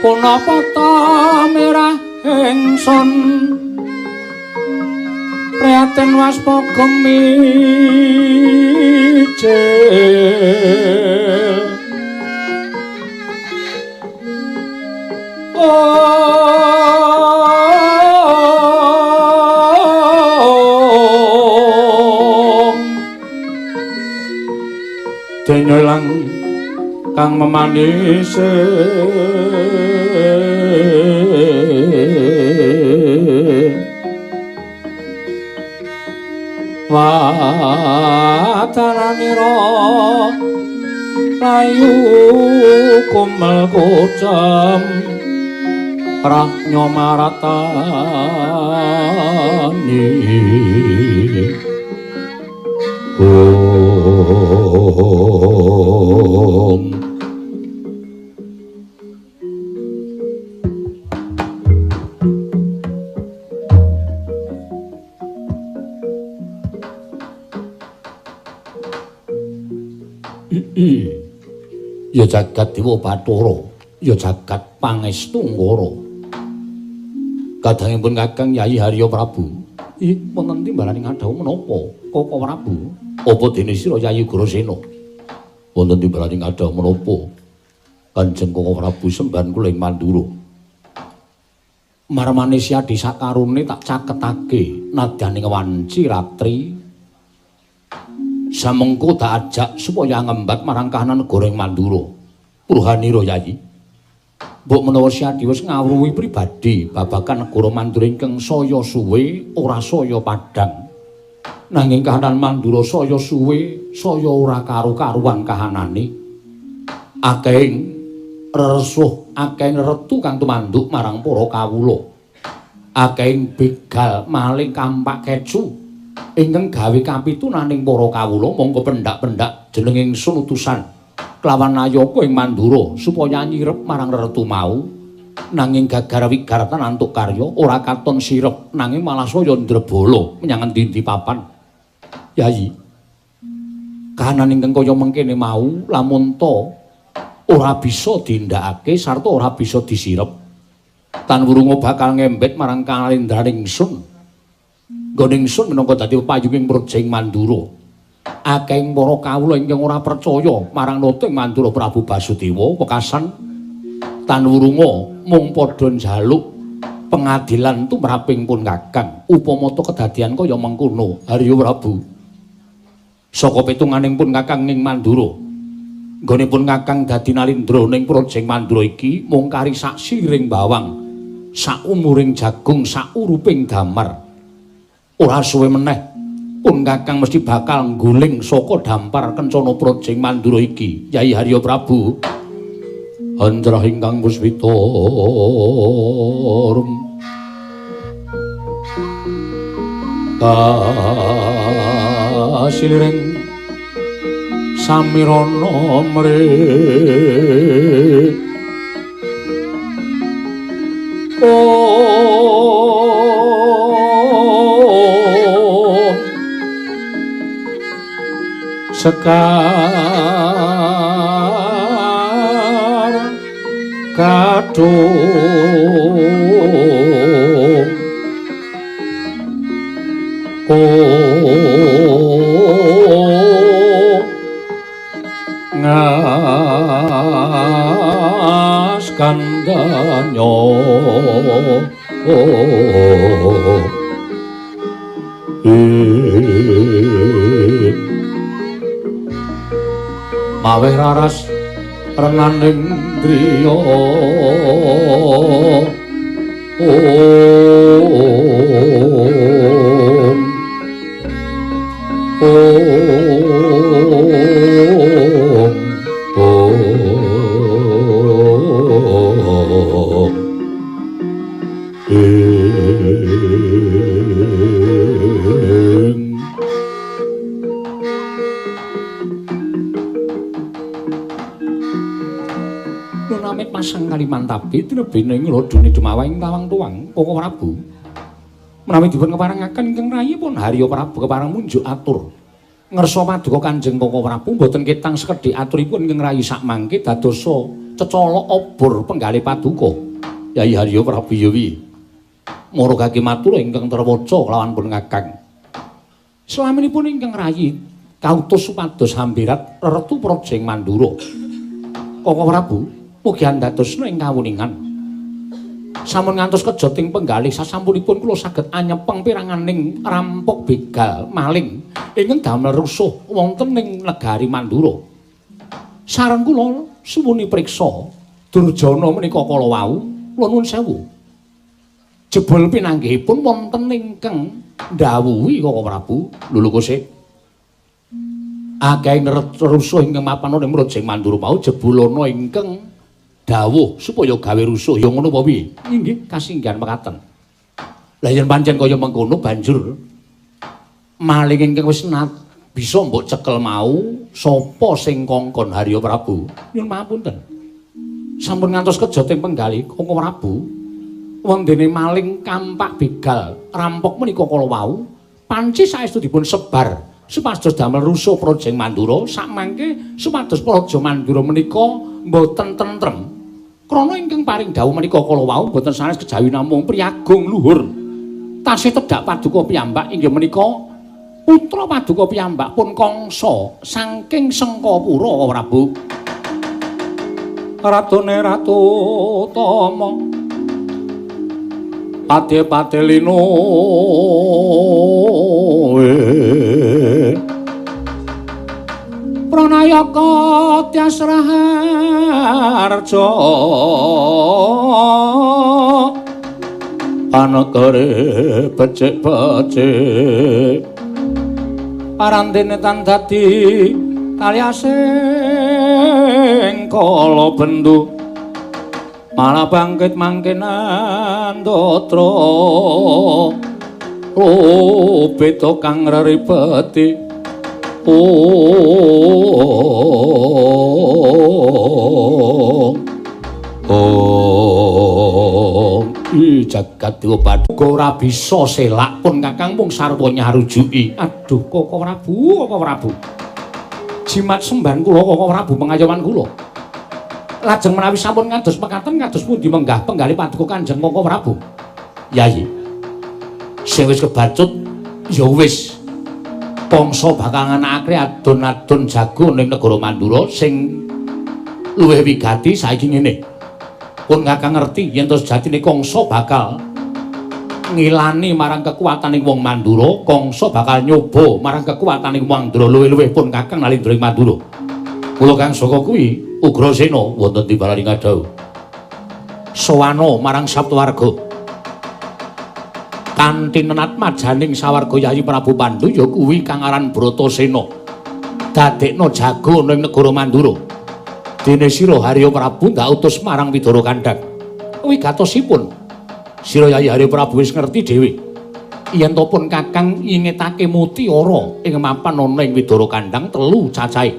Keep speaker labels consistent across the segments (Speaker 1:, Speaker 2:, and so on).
Speaker 1: Punapa ta merah ingsun prihatin waspa gemicil. Dene lang kang memanise wataranira rayu kumel kocem rahnya maratani. Om. Ya jagat Dewa Bathara, ya jagat Pangestu Ngara. Kadangipun Kakang Yayi Harya Prabu. Ih, wonten timbalane ngadhawuh menapa, Koko Prabu? Apa dene sira Yayi Ugrasena? Wonten timbalane ngadhawuh menapa? Kanjeng Koko Prabu sembahan kula ing Mandura. Marmane Siadi sakarone tak caketake nadyaning wanci ratri. Samengko tak ajak supaya ngembat marang kahanan negara ing Mandura. Purhanira Yayi. Mbok menawa Siadi wis ngawruhi pribadi babagan negara Mandura ingkang saya suwe ora saya padhang. Nanging kahanan Mandura saya suwe saya ora karu-karuan kahanane. Akehing reresuh, akehing retu kang tumanduk marang para kawula. Akehing begal, maling, kampak kecu ingkang gawe kapitunaning para kawula mongko pendak-pendak jeneng ingsun utusan kelawan nayaka ing Mandura supaya nyirep marang reretu mau. Nanging gagar wigaratan antuk karya ora katon sirep nanging malah saya ndrebala menyang endi-endi papan. Yayi, kahanan ingkang kaya mengkene mau lamun ta ora bisa dindakake sarta ora bisa disirep tan wurunga bakal ngembet marang kalendraning ingsun. Nggone ingsun minangka dadi payunging praja ing Mandura. Akehing para kawula ingkang ora percaya marang nata ing Mandura Prabu Basudewa wekasan tan wurunga mung padha njaluk pengadilan tumraping pun Kakang. Upama ta kedadian kaya mengkono, Harya Prabu. Saka pitunganing pun Kakang ing Mandura. Nggone pun Kakang dadi nalindra ning praja ing Mandura iki mung kari sak siring bawang, sak umuring jagung, sak uruping damar. Ora suwe meneh pun Kakang mesti bakal ngguling saka dampar kencana praja ing Mandura iki. Yayi Harya Prabu. Andrah ingkang puspita rum kasiliring samirana mrih. Sekar kadung ngas kandhanyo. Maweh raras renaning griya. Om Om Om. pamit pasang Kalimantabi tinebene ing lodone Jumawa ing Tawang Tuwang Koko Prabu. Menawi dipun keparengaken ingkang rayi pun Harya Prabu kepareng munjuk atur. Ngersa paduka Kanjeng Koko Prabu mboten ketang sekedhik aturipun ingkang rayi sakmangke dadosa cecolok obor penggalih paduka. Yayi Harya Prabu ya piye? Mara kaki matur ingkang terwaca kelawan pun Kakang. Slaminipun ingkang rayi kautus supados hambirat reretu praja ing Mandura. Koko Prabu mugi andadosna ing kawuningan. Sampun ngantos kejoting penggalih sasampunipun kula saged anyepeng piranganing rampok begal maling ingkang damel rusuh wonten ing negari Mandura. Sareng kula suwuni priksa Durjana menika kala wau kula nuwun sewu. Jebul pinanggihipun wonten ingkang ndhawuhi Koko Prabu lho kose. Akeh rusuh ingkang mapan ing Mrajeng Mandura mau jebul ana ingkang dawuh supaya gawe rusuh ya ngono apa piye? Inggih kasinggihan mekaten. Lah yen pancen kaya mengkono banjur maling ingkang wis bisa mbok cekel mau sapa sing kongkon Harya Prabu? Nyuwun pangapunten. Sampun ngantos kejoting penggalih Koko Prabu wondene maling kampak begal rampok menika kala wau panci saestu dipun sebar supados damel rusuh Prajeng Mandura sakmangke supados Praja Mandura menika mboten tentrem. Krana ingkang paring dawuh menika kala wau mboten sanes kejawi namung priyagung luhur. Tasih tedhak paduka piyambak inggih menika putra paduka piyambak pun Kangsa saking Sengkapura Prabu. Ratune Ratu Tama pate-pate lino Pranayaka Tyas Raharja panegare becik-becik parandene tan dadi kaliasing kala bendu malah bangkit mangkenan datra beta kang reribeti. Oh, jagat dewa paduka ora bisa selak pun Kakang mung sarwa nyarujuki. Aduh Koko Prabu, Koko Prabu. Jimat sembahan kula Koko Prabu pengayoman kula. Lajeng menawi sampun ngantos mekaten kados pundi menggah penggalih paduka Kanjeng Koko Prabu. Yayi. Sing wis kebacut ya wis. Kangsa bakal nganakake adon-adon jago ning negara Mandura sing luwih wigati saiki ngene. Pun Kakang ngerti yen to sejatine Kangsa bakal ngilani marang kekuataning wong Mandura, Kangsa bakal nyoba marang kekuataning wong Mandura luwih-luwih pun Kakang nalindra ing Mandura. Kula kang saka kuwi Ugrasena wonten timbalan ngadhawuh. Sowana marang Saptawarga. Kanthi nenat majaning sawarga Yayi Prabu Pandu ya kuwi kang aran Bratasena. Dadekna jago ning negara Mandura. Dene sira Harya Prabu ndak utus marang Widara Kandhang. Wigatosipun sira Yayi Harya Prabu wis ngerti dhewe. Yen to pun Kakang ingetake mutiara ing mapan ana ing Widara Kandhang 3 cacahe.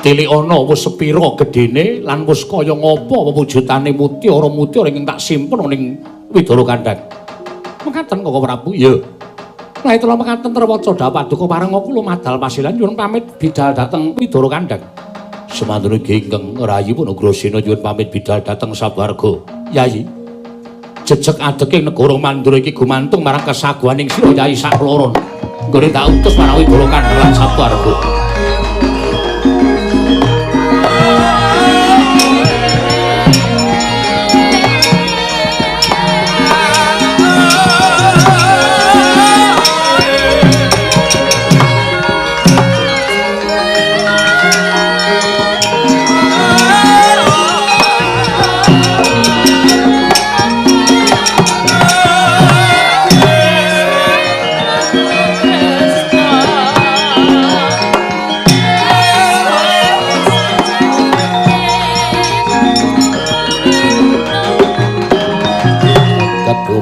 Speaker 1: Tilik ana wis sepira gedene lan wis kaya ngapa wewujudane mutiara-mutiara ingkang tak simpen ning Widara Kandhang. Mekaten Koko Prabu? Ya. Lah itulah mekaten terwaca dawuh paduka parenga kula madal pasilan nyuwun pamit bidal dhateng Widara Kandhang. Semantune ingkang rayi pun Ugrasena nyuwun pamit bidal dhateng sawarga. Yayi, jejeg adeking negara Mandura iki gumantung marang kesaguhaning sira Yayi sakloron. Nggone tak utus marang Widara Kandhang lan sawarga.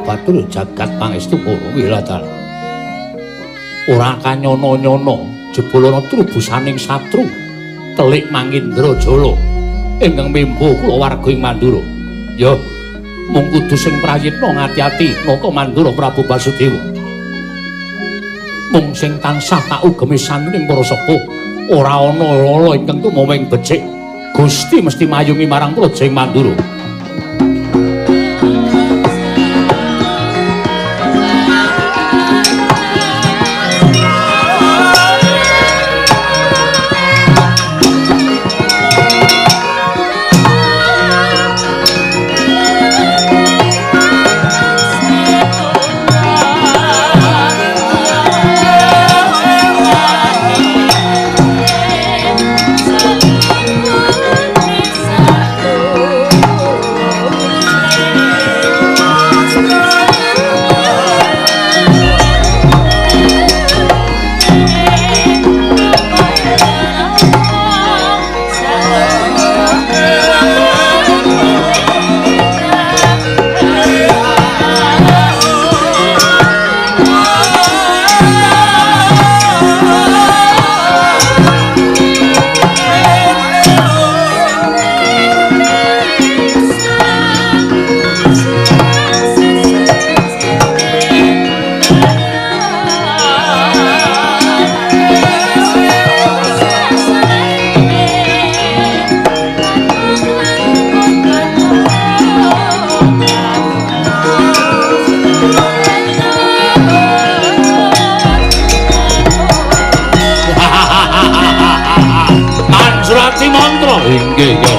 Speaker 1: Batur jagat pangestu wilatal. Ora kanyono-nyono jebul ana trubusaning satru telik mangindra jala. ingkang membo kula warga ing Mandura. Ya, mung kudu sing prayitna ngati-ati nata Mandura Prabu Basudewa. Mung sing tansah tak ugemi sanging para sepuh, ora ana lala ingkang tumawa ing becik. Gusti mesti mayungi marang praja ing Mandura. Inggih ya.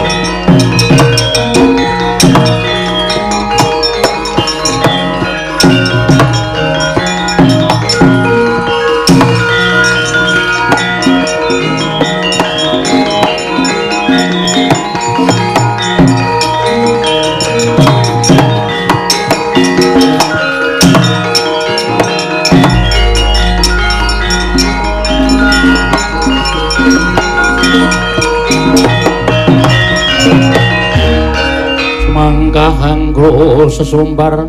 Speaker 1: Mangkahanggo sesumbar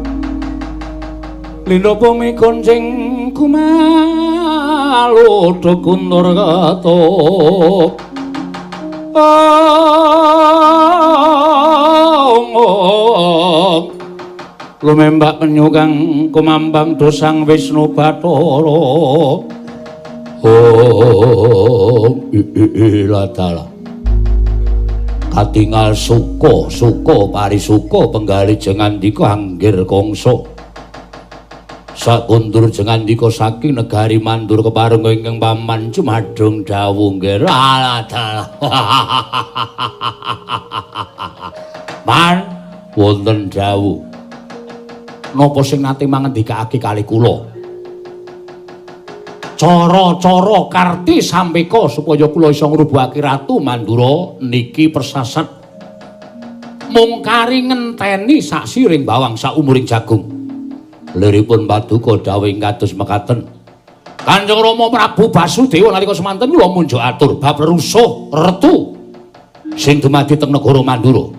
Speaker 1: lindha bumi gonceng kumalodha guntur ketuk lumembak penyu kang kumambang dosang Wisnu Bathara. Om ilatala katingal suka suka parisuka penggalih jengandika anggir kangsa sakundur jengandika saking negari Mandur kepareng ingkang paman jumadung dawuh nggih. Alah man wonten dawuh napa sing nate mangendikake kali kula cara-cara karti sampeka supaya kula iso ngrubuhake Ratu Mandura niki persasat mung kari ngenteni saksiring bawang saumuring jagung. Liripun paduka dawuh ing kados mekaten. Kanjeng Rama Prabu Basudewa nalika semanten kula munjuk atur bab rusuh retu sing dumadi teng negara Mandura.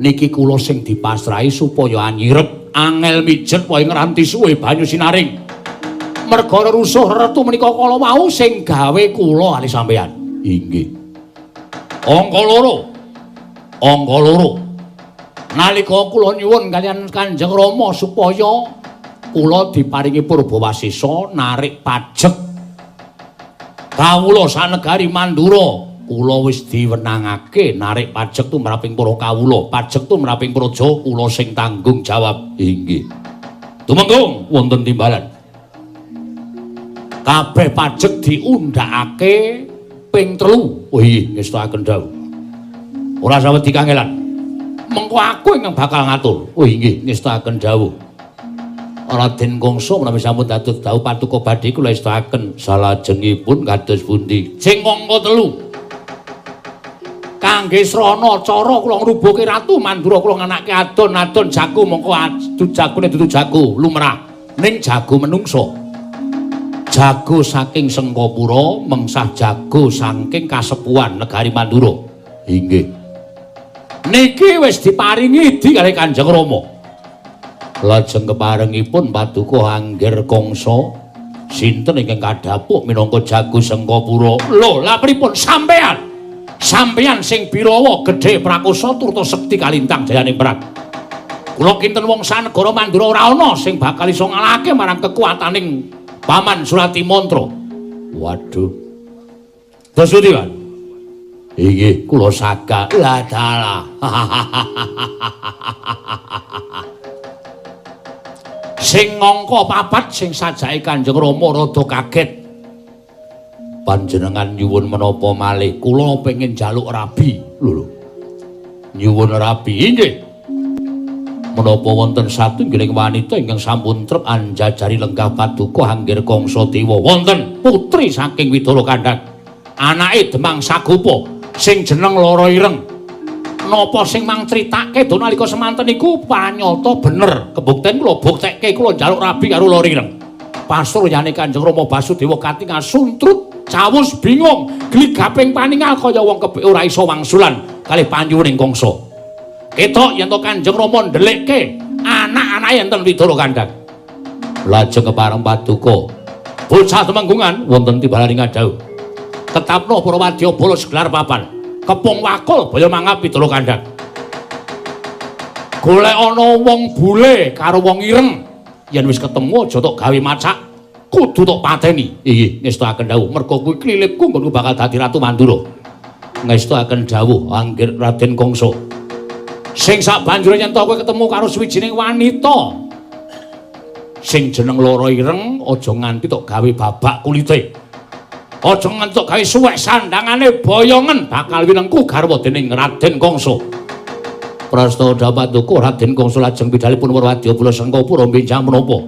Speaker 1: Niki kula sing dipasrahi supaya anyirep angel mijet wae ngranti suwe banyu sinaring. Merga rusuh retu menika kala wau sing gawe kula ali sampeyan. Inggih. Angka loro. Angka loro. Nalika kula nyuwun kaliyan Kanjeng Rama supaya kula diparingi purbawasesa narik pajek kawula sanegari Mandura, kula wis diwenangake narik pajek tumraping para kawula, pajek tumraping praja kula sing tanggung jawab. Inggih. Tumenggung wonten timbalan. Kabeh pajek diundhakake ping 3. Oh iya, ngestakaken dawuh. Ora sawedi kangelan. Mengko aku ingkang bakal ngatur. Oh inggih, ngestakaken dawuh. Raden Kangsa menawi sampun dados dawuh patuko badhe kula estakaken salajengipun kados pundi? Sing angka 3. Kangge srana cara kula ngrubuhke Ratu Mandura kula nganake adon-adon jago mongko adu jagone dudu jago lumrah ning jago menungsa. Jago saking Sengkapura mengsah jago saking kasepuhan negari Mandura. Inggih. Niki wis diparingi idi kali Kanjeng Rama. Lajeng keparengipun paduka Anggir Kangsa sinten ingkang kadhapuk minangka jago Sengkapura? Lho, lha pripun sampean? Sampeyan sing birawa gedhe prakosa turta sekti kalintang jayane perang. Kula kinten wong sanegara Mandura ora ana sing bakal iso ngalahake marang kekuataning Paman Suratimantra. Waduh. Terus pundi, Pak? Inggih, kula sagah. Lah dalah. Sing angka 4 sing sajake Kanjeng Rama rada kaget. Panjenengan nyuwun menapa malih? Kula pengin njaluk rabi. Lho lho. Nyuwun rabi inggih. Menapa wonten satunggiling wanita ingkang sampun trep anjajari lenggah paduka Anggir Kangsa Dewa? Wonten putri saking Widara Kandhang. Anake Demang Sagopa sing jeneng Lara Ireng. Napa sing mang critake do nalika semanten iku panyata bener. Kebukten kula buktekke kula njaluk rabi karo Lara Ireng. Pasuryane Kanjeng Rama Basudewa katingal suntrut, cawus bingung, gligaping paningal kaya wong kebek ora iso wangsulan kalih panyuwuning Kangsa. Ketok yen to Kanjeng Rama ndelikke anak-anake enten Widara Kandhang. Lajeng kepareng paduka bocah temenggungan wonten tibalaning ngadhauh. Tetapno para wadyabala segelar papan. Kepung wakul baya mangap Widara Kandhang. Golek ana wong bule karo wong ireng. Yen wis ketemu aja tok gawe macak, kudu tok pateni. Inggih, ngestakaken dawuh. Merga kuwi klilipku nggonku bakal dadi Ratu Mandura. Ngestakaken dawuh Anggir Raden Kangsa. Sing sabanjure yen to kowe ketemu karo suwijining wanita sing jeneng Lara Ireng, aja nganti tok gawe babak kulite. Aja nganti tok gawe suwek sandangane boyongen bakal winengku garwa dening Raden Kangsa. Prastawa paduka Raden Kangsa lajeng pidhalipun para wadyabala Sengkapura benjang menapa.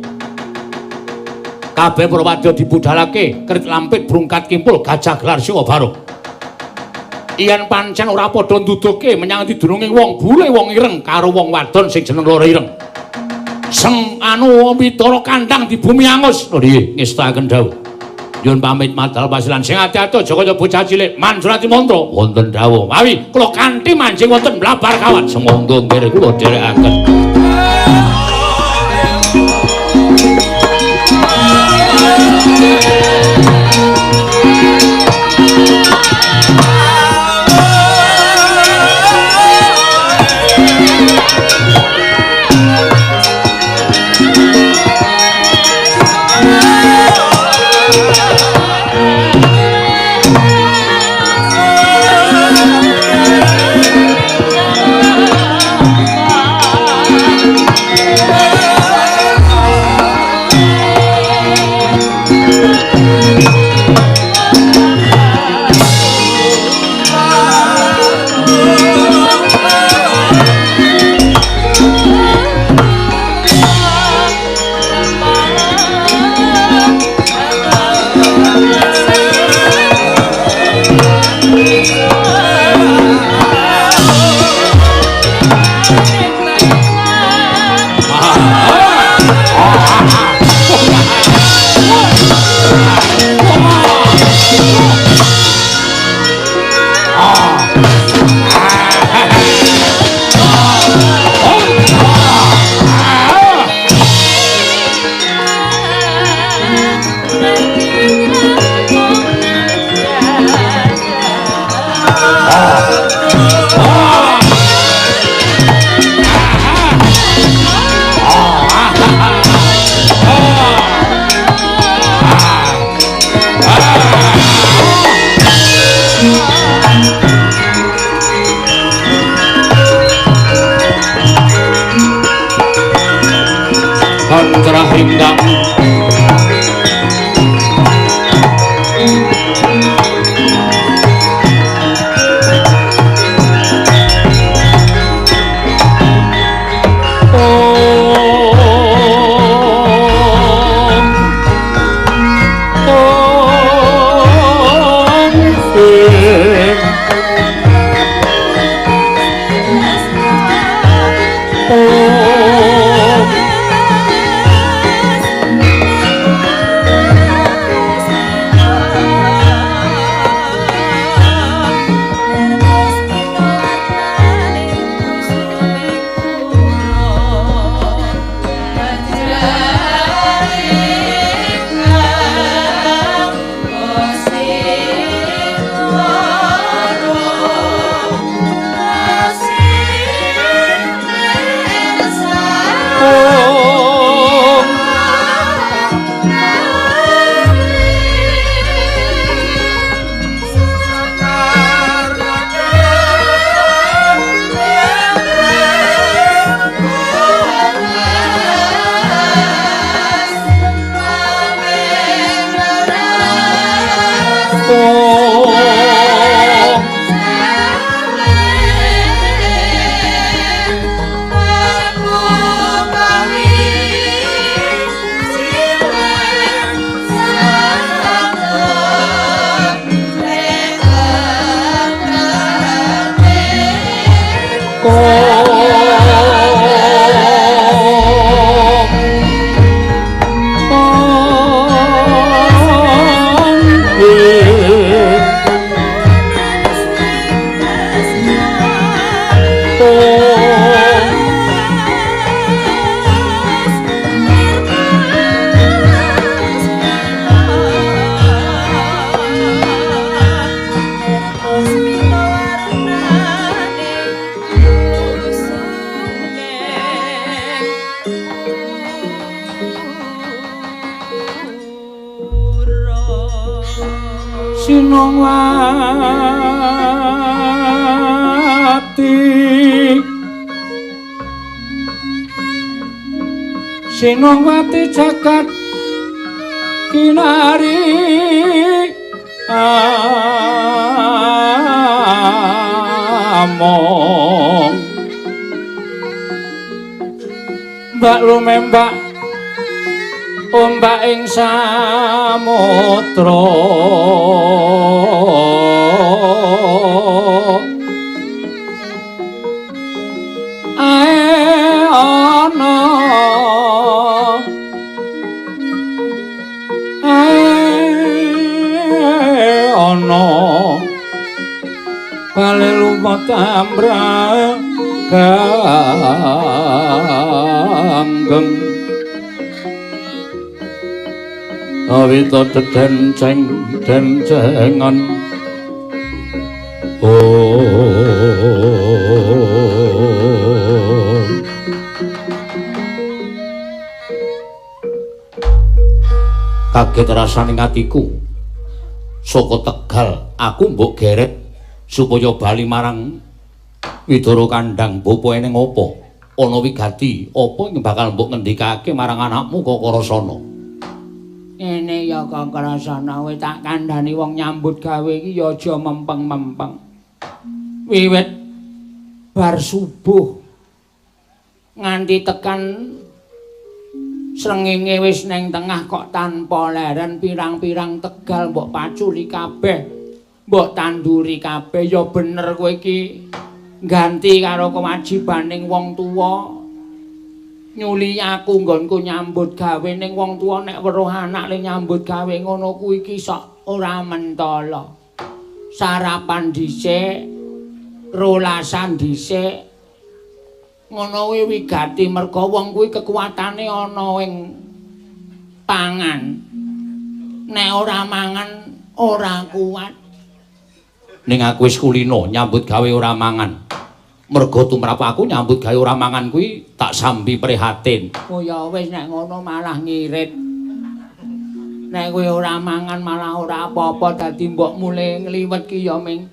Speaker 1: Kabeh para wadya dibudhalake kerit lampit brungkat kimpul gajah gelar Singabara. Yen pancen ora padha nduduhke menyang didurunge wong bule wong ireng karo wong wadon sing jeneng Lara Ireng. Seng anu Widara Kandhang di bumi angus. Lho nggih, ngestakaken dawuh. Nyuwun pamit madal pasilan sing ati-ati aja kaya bocah cilik. Mansuratimantra wonten dawuh. Mawi kula kanthi manjing wonten blabar kawat. Semangga nggih kula dherekaken. Sinongwati Sinongwati jagat kinari among mbak lumembak ombak ing samudra ae ana ae ana bali lumut ambrang ganggeng awita dedenceng dencengan oh kaget rasane atiku saka Tegal aku mbok geret supaya bali marang Widara Kandang. Bapa eneng apa ana wigati apa ing bakal mbok ngendikake marang anakmu Kakarasana?
Speaker 2: Ngene ya Kakarasana, kowe tak kandhani wong nyambut gawe iki ya aja mempeng-mempeng. Wiwit bar subuh nganti tekan srengenge wis neng tengah kok tanpa leren pirang-pirang tegal mbok paculi kabeh, mbok tanduri kabeh. Ya bener kowe iki ganti karo kewajibaning wong tuwa. Nyuli aku nggonku nyambut gawe ning wong tuwa nek weruh anak le nyambut gawe ngono kuwi iki sok ora mentala. Sarapan dhisik, rolasan dhisik. Ngono kuwi wigati merga wong kuwi kekuatane ana ing pangan. Nek ora mangan ora kuat.
Speaker 1: Ning aku wis kulino nyambut gawe ora mangan. Merga tumrap aku nyambut gawe ora mangan kuwi tak sambi prihatin.
Speaker 2: Oh ya wis nek ngono malah ngirit. Nek kowe ora mangan malah ora apa-apa, dadi mbok mule ngliwet ki ya ming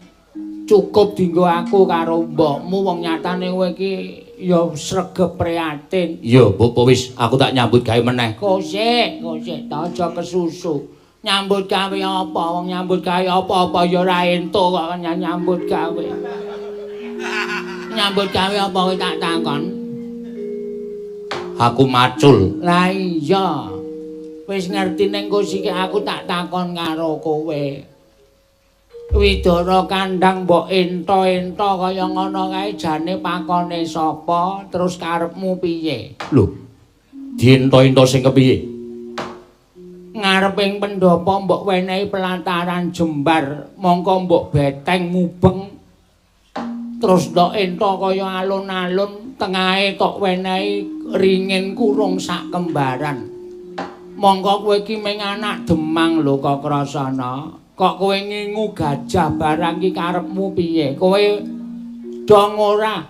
Speaker 2: cukup dienggo aku karo mbokmu, wong nyatane kowe iki ya sregep prihatin.
Speaker 1: Iya, mbok wis aku tak nyambut gawe meneh.
Speaker 2: Kosek, kosek ta aja kesusu. Nyambut gawe apa? Wong nyambut gawe apa-apa ya ora entuk kok nyambut gawe. Nyambut gawe apa kowe tak takon?
Speaker 1: Aku macul.
Speaker 2: Lah iya. Wis ngerti ning kosike aku tak takon karo kowe. Widara Kandang mbok ento-ento kaya ngono kae jane pakone sapa, terus karepmu piye?
Speaker 1: Lho, diento-ento sing kepiye?
Speaker 2: Ngareping pendhapa mbok wenehi pelataran jembar, mongko mbok beteng mubeng. Terus ndok ento kaya alun-alun, tengahe tok wenehi ringin kurung sak kembaran. Mongko kowe iki ming anak Demang lho Kakrasana. Kok kowe ngingu gajah barang iki karepmu piye? Kowe dong ora?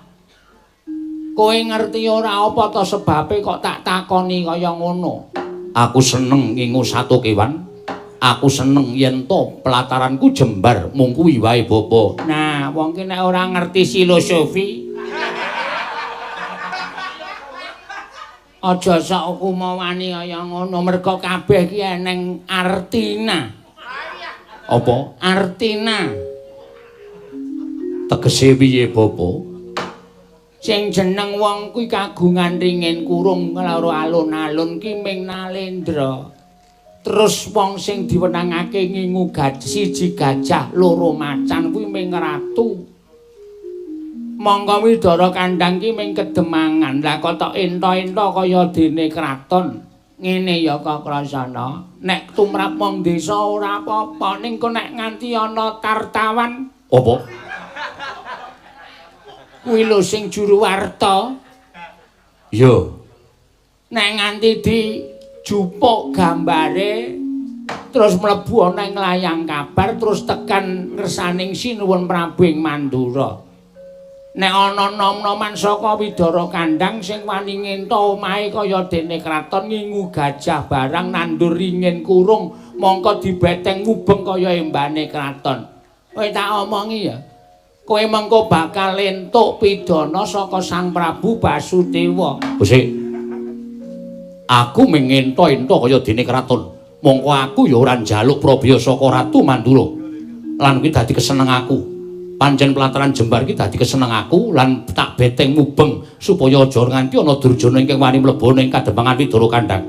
Speaker 2: Kowe ngerti ora apa to sebabe kok tak takoni kaya ngono?
Speaker 1: Aku seneng ngingu satu kewan. Aku seneng yen to pelataranku jembar mung kuwi wae bapa.
Speaker 2: Nah, wong ki nek ora ngerti filosofi aja sok kumawani kaya ngono, merga kabeh ki eneng artina.
Speaker 1: Apa?
Speaker 2: Artina.
Speaker 1: Tegese piye bapa?
Speaker 2: Sing jeneng wong kuwi kagungan ringin kurung karo alun-alun ki ming nalendra. Terus wong sing diwenangake ngingu gajah siji gajah loro macan kuwi ming ratu. Mongko Widara Kandhang ki ming kedemangan. Lah kok tok ento-ento kaya dene kraton. Ngene ya Kakrasana. Nek tumrap wong desa ora apa-apa, ning kok nek nganti ana tartawan.
Speaker 1: Apa?
Speaker 2: Kuwi lho sing juru warta.
Speaker 1: Iya.
Speaker 2: Nek nganti dijupuk gambare terus mlebu ana ing layang kabar terus tekan ngersaning Sinuwun Prabu ing Mandura. Nek ana nom-noman saka Widara Kandhang sing wani ngento omahe kaya dene kraton ngingu gajah barang nandur ringin kurung mongko dibeteng mubeng kaya embane kraton. Kowe tak omongi ya. Kowe mengko bakal entuk pidana saka Sang Prabu Basudewa.
Speaker 1: Sik. Aku mung ngento-ento kaya dene kraton. Mongko aku ya ora njaluk prabya saka Ratu Mandura. Lan kuwi dadi keseneng aku. Pancen pelataran jembar iki dadi keseneng aku lan tak beteng mubeng supaya aja nganti ana durjana ingkang wani mlebu ning kademangan Widara Kandhang.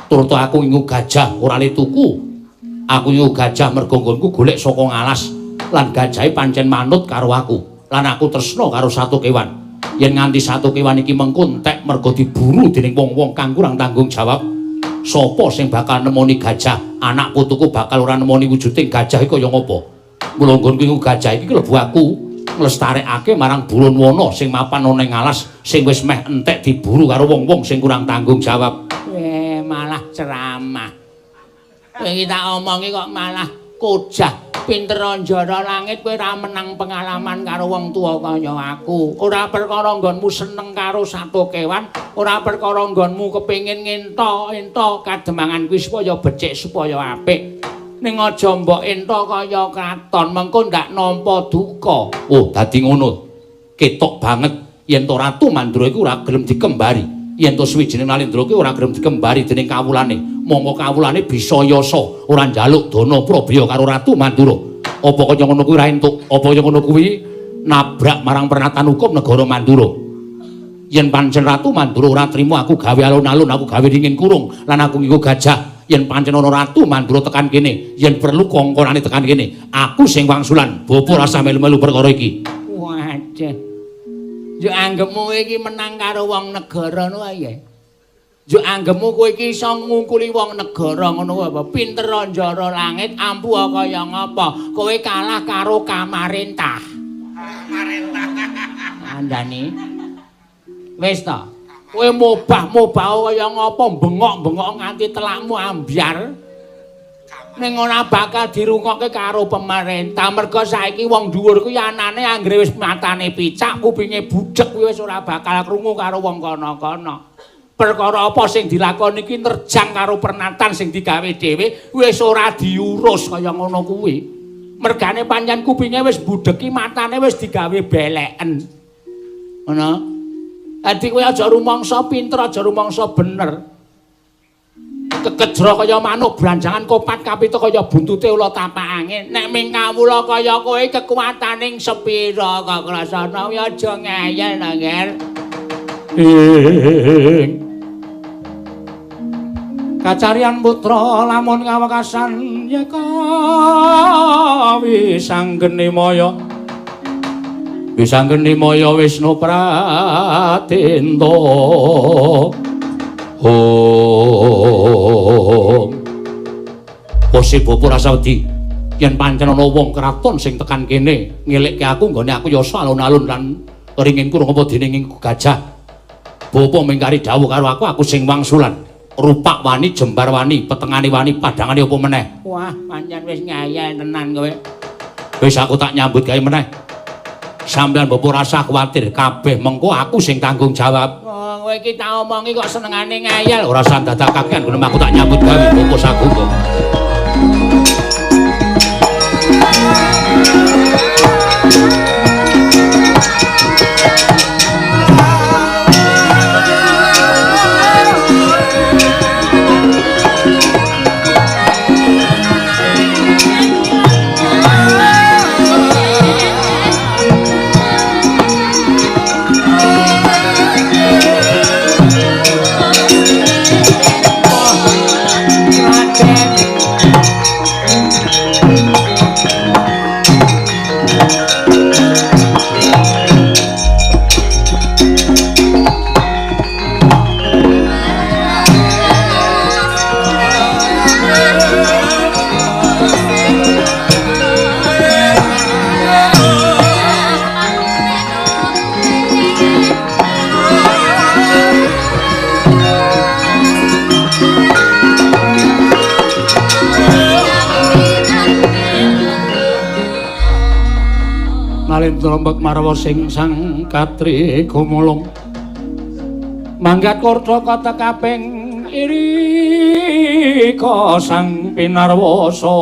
Speaker 1: Turta aku ngingu gajah ora le tuku. Aku ngingu gajah mergo nggonku golek saka ngalas lan gajahe pancen manut karo aku. Lan aku tresna karo satu kewan. Yen nganti satu kewan iki mengko entek mergo diburu dening wong-wong kang kurang tanggung jawab, sapa sing bakal nemoni gajah? Anak putuku bakal ora nemoni wujuding gajah iki kaya ngopo? Mula nggonku iku gajah iki klebu aku nglestarekake marang Burun Wana sing mapan ana ing alas sing wis meh entek diburu karo wong-wong sing kurang tanggung jawab.
Speaker 2: Malah ceramah. Kowe iki tak omongi kok malah kojah. Pinter njara langit kowe ora menang pengalaman karo wong tuwa kaya aku. Ora perkara nggonmu seneng karo satu kewan, ora perkara nggonmu kepengin ngento-ento kademangan kuwi supaya becik supaya apik. Ning aja mbok ento kaya kraton mengko ndak nampa duka.
Speaker 1: Oh, dadi ngono. Ketok banget yen to Ratu Mandura iku ora gelem dikembari. Yen to suwijining Nalendra kuwi ora gelem dikembari dening kawulane. Mongko kawulane bisa yasa ora njaluk dana prabya karo Ratu Mandura. Apa kaya ngono kuwi ora entuk? Apa kaya ngono kuwi nabrak marang pernatan hukum negara Mandura? Yen pancen Ratu Mandura ora trima aku gawe alun-alun, aku gawe ringin kurung lan aku nganggo gajah. Yen pancen ana Ratu Mandura tekan kene, yen perlu kongkonane tekan kene, aku sing wangsulan. Bapa rasa melu-melu perkara iki.
Speaker 2: Waduh. Yo anggepmu iki menang karo wong negara ngono ae. Yo anggepmu kowe iki iso ngungkuli wong negara ngono apa? Pinter njara langit ampuh kaya ngapa? Kowe kalah karo kamarentah. Kamarentah. Andani. Wis ta. Kowe mobah-mobah kaya ngapa bengok-bengok nganti telakmu ambyar. Ning ora bakal dirungokke karo pemerintah. Mergo saiki wong dhuwur kuwi anane anggere wis matane picak, kupinge budhek kuwi wis ora bakal krungu karo wong kono-kono. Perkara apa sing dilakoni iki nerjang karo pernatan sing digawe dhewe wis ora diurus kaya ngono kuwi. Mergane pancen kupinge wis budheki, matane wis digawe beleken. Ngono. Dadi kowe aja rumangsa pinter, aja rumangsa bener. Kekejra kaya manuk branjangan kopat kapita kaya buntute ula tapak angin. Nek ming kawula kaya kowe kekuataning sepira kok krasana ya aja ngeyel ta, Nger.
Speaker 1: Ing kacarian putra lamun ngawekasan yeka wisanggeni maya. Wisanggeni maya Wisnu Pratenta. Om. Posi bapa rasa wedi yen pancen ana wong kraton sing tekan kene ngelekke aku nggone aku yasa alun-alun lan ringin kurung apa dene ing gajah. Bapa mingkari dawuh karo aku, aku sing wangsulan. Rupak wani, jembar wani, petengane wani, padhangane apa meneh.
Speaker 2: Wah, pancen wis ngeyel tenan kowe.
Speaker 1: Wis aku tak nyambut gawe meneh. Sampeyan bapa rasa kuwatir kabeh mengko aku sing tanggung jawab.
Speaker 2: Oh, kowe iki tak omongi kok senengane ngeyel.
Speaker 1: Ora usah dadak kakean ngono aku tak nyambut gawe bapa sagung.
Speaker 2: Raden.
Speaker 1: Balendra mbek marwa sing sang katri gumulung. Manggat kurta kata kaping irika sang pinarwasa.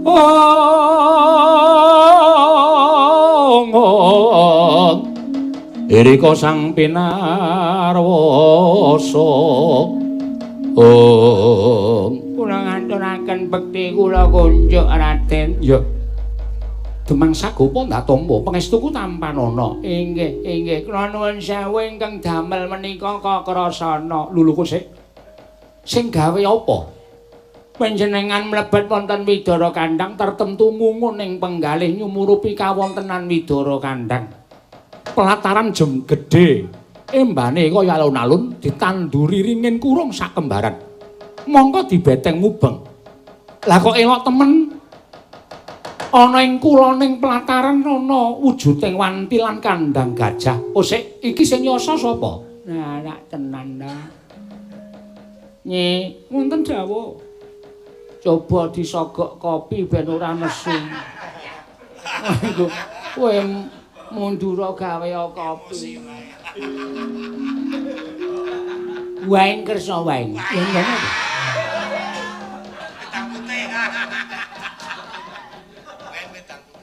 Speaker 1: Ong irika sang pinarwasa. Ong
Speaker 2: kula ngaturaken bekti kula kunjuk Raden.
Speaker 1: Ya. Demang Sagopa ndak tampa pangestuku tampanana.
Speaker 2: Inggih, inggih. Kula nuwun sewu ingkang damel menika Kakrasana.
Speaker 1: Lho kok sik. Sing gawe apa?
Speaker 2: Panjenengan mlebet wonten Widara Kandhang tertentu ngungun ing penggalih nyumurupi kawontenan Widara Kandhang.
Speaker 1: Pelataran jem gedhe, embane kaya alun-alun ditanduri ringin kurung sakembaran. Mongko dibeteng mubeng. Lah kok elok temen? Ana ing kuloning pelataran ana wujuding wanti lan kandhang gajah. Oh sik, iki sing yasa sapa?
Speaker 2: Nah, rak tenan ta. Nyi, wonten dawuh. Coba disogok kopi ben ora nesu. Kowe mundura gawe kopi. Waeng kersa waeng.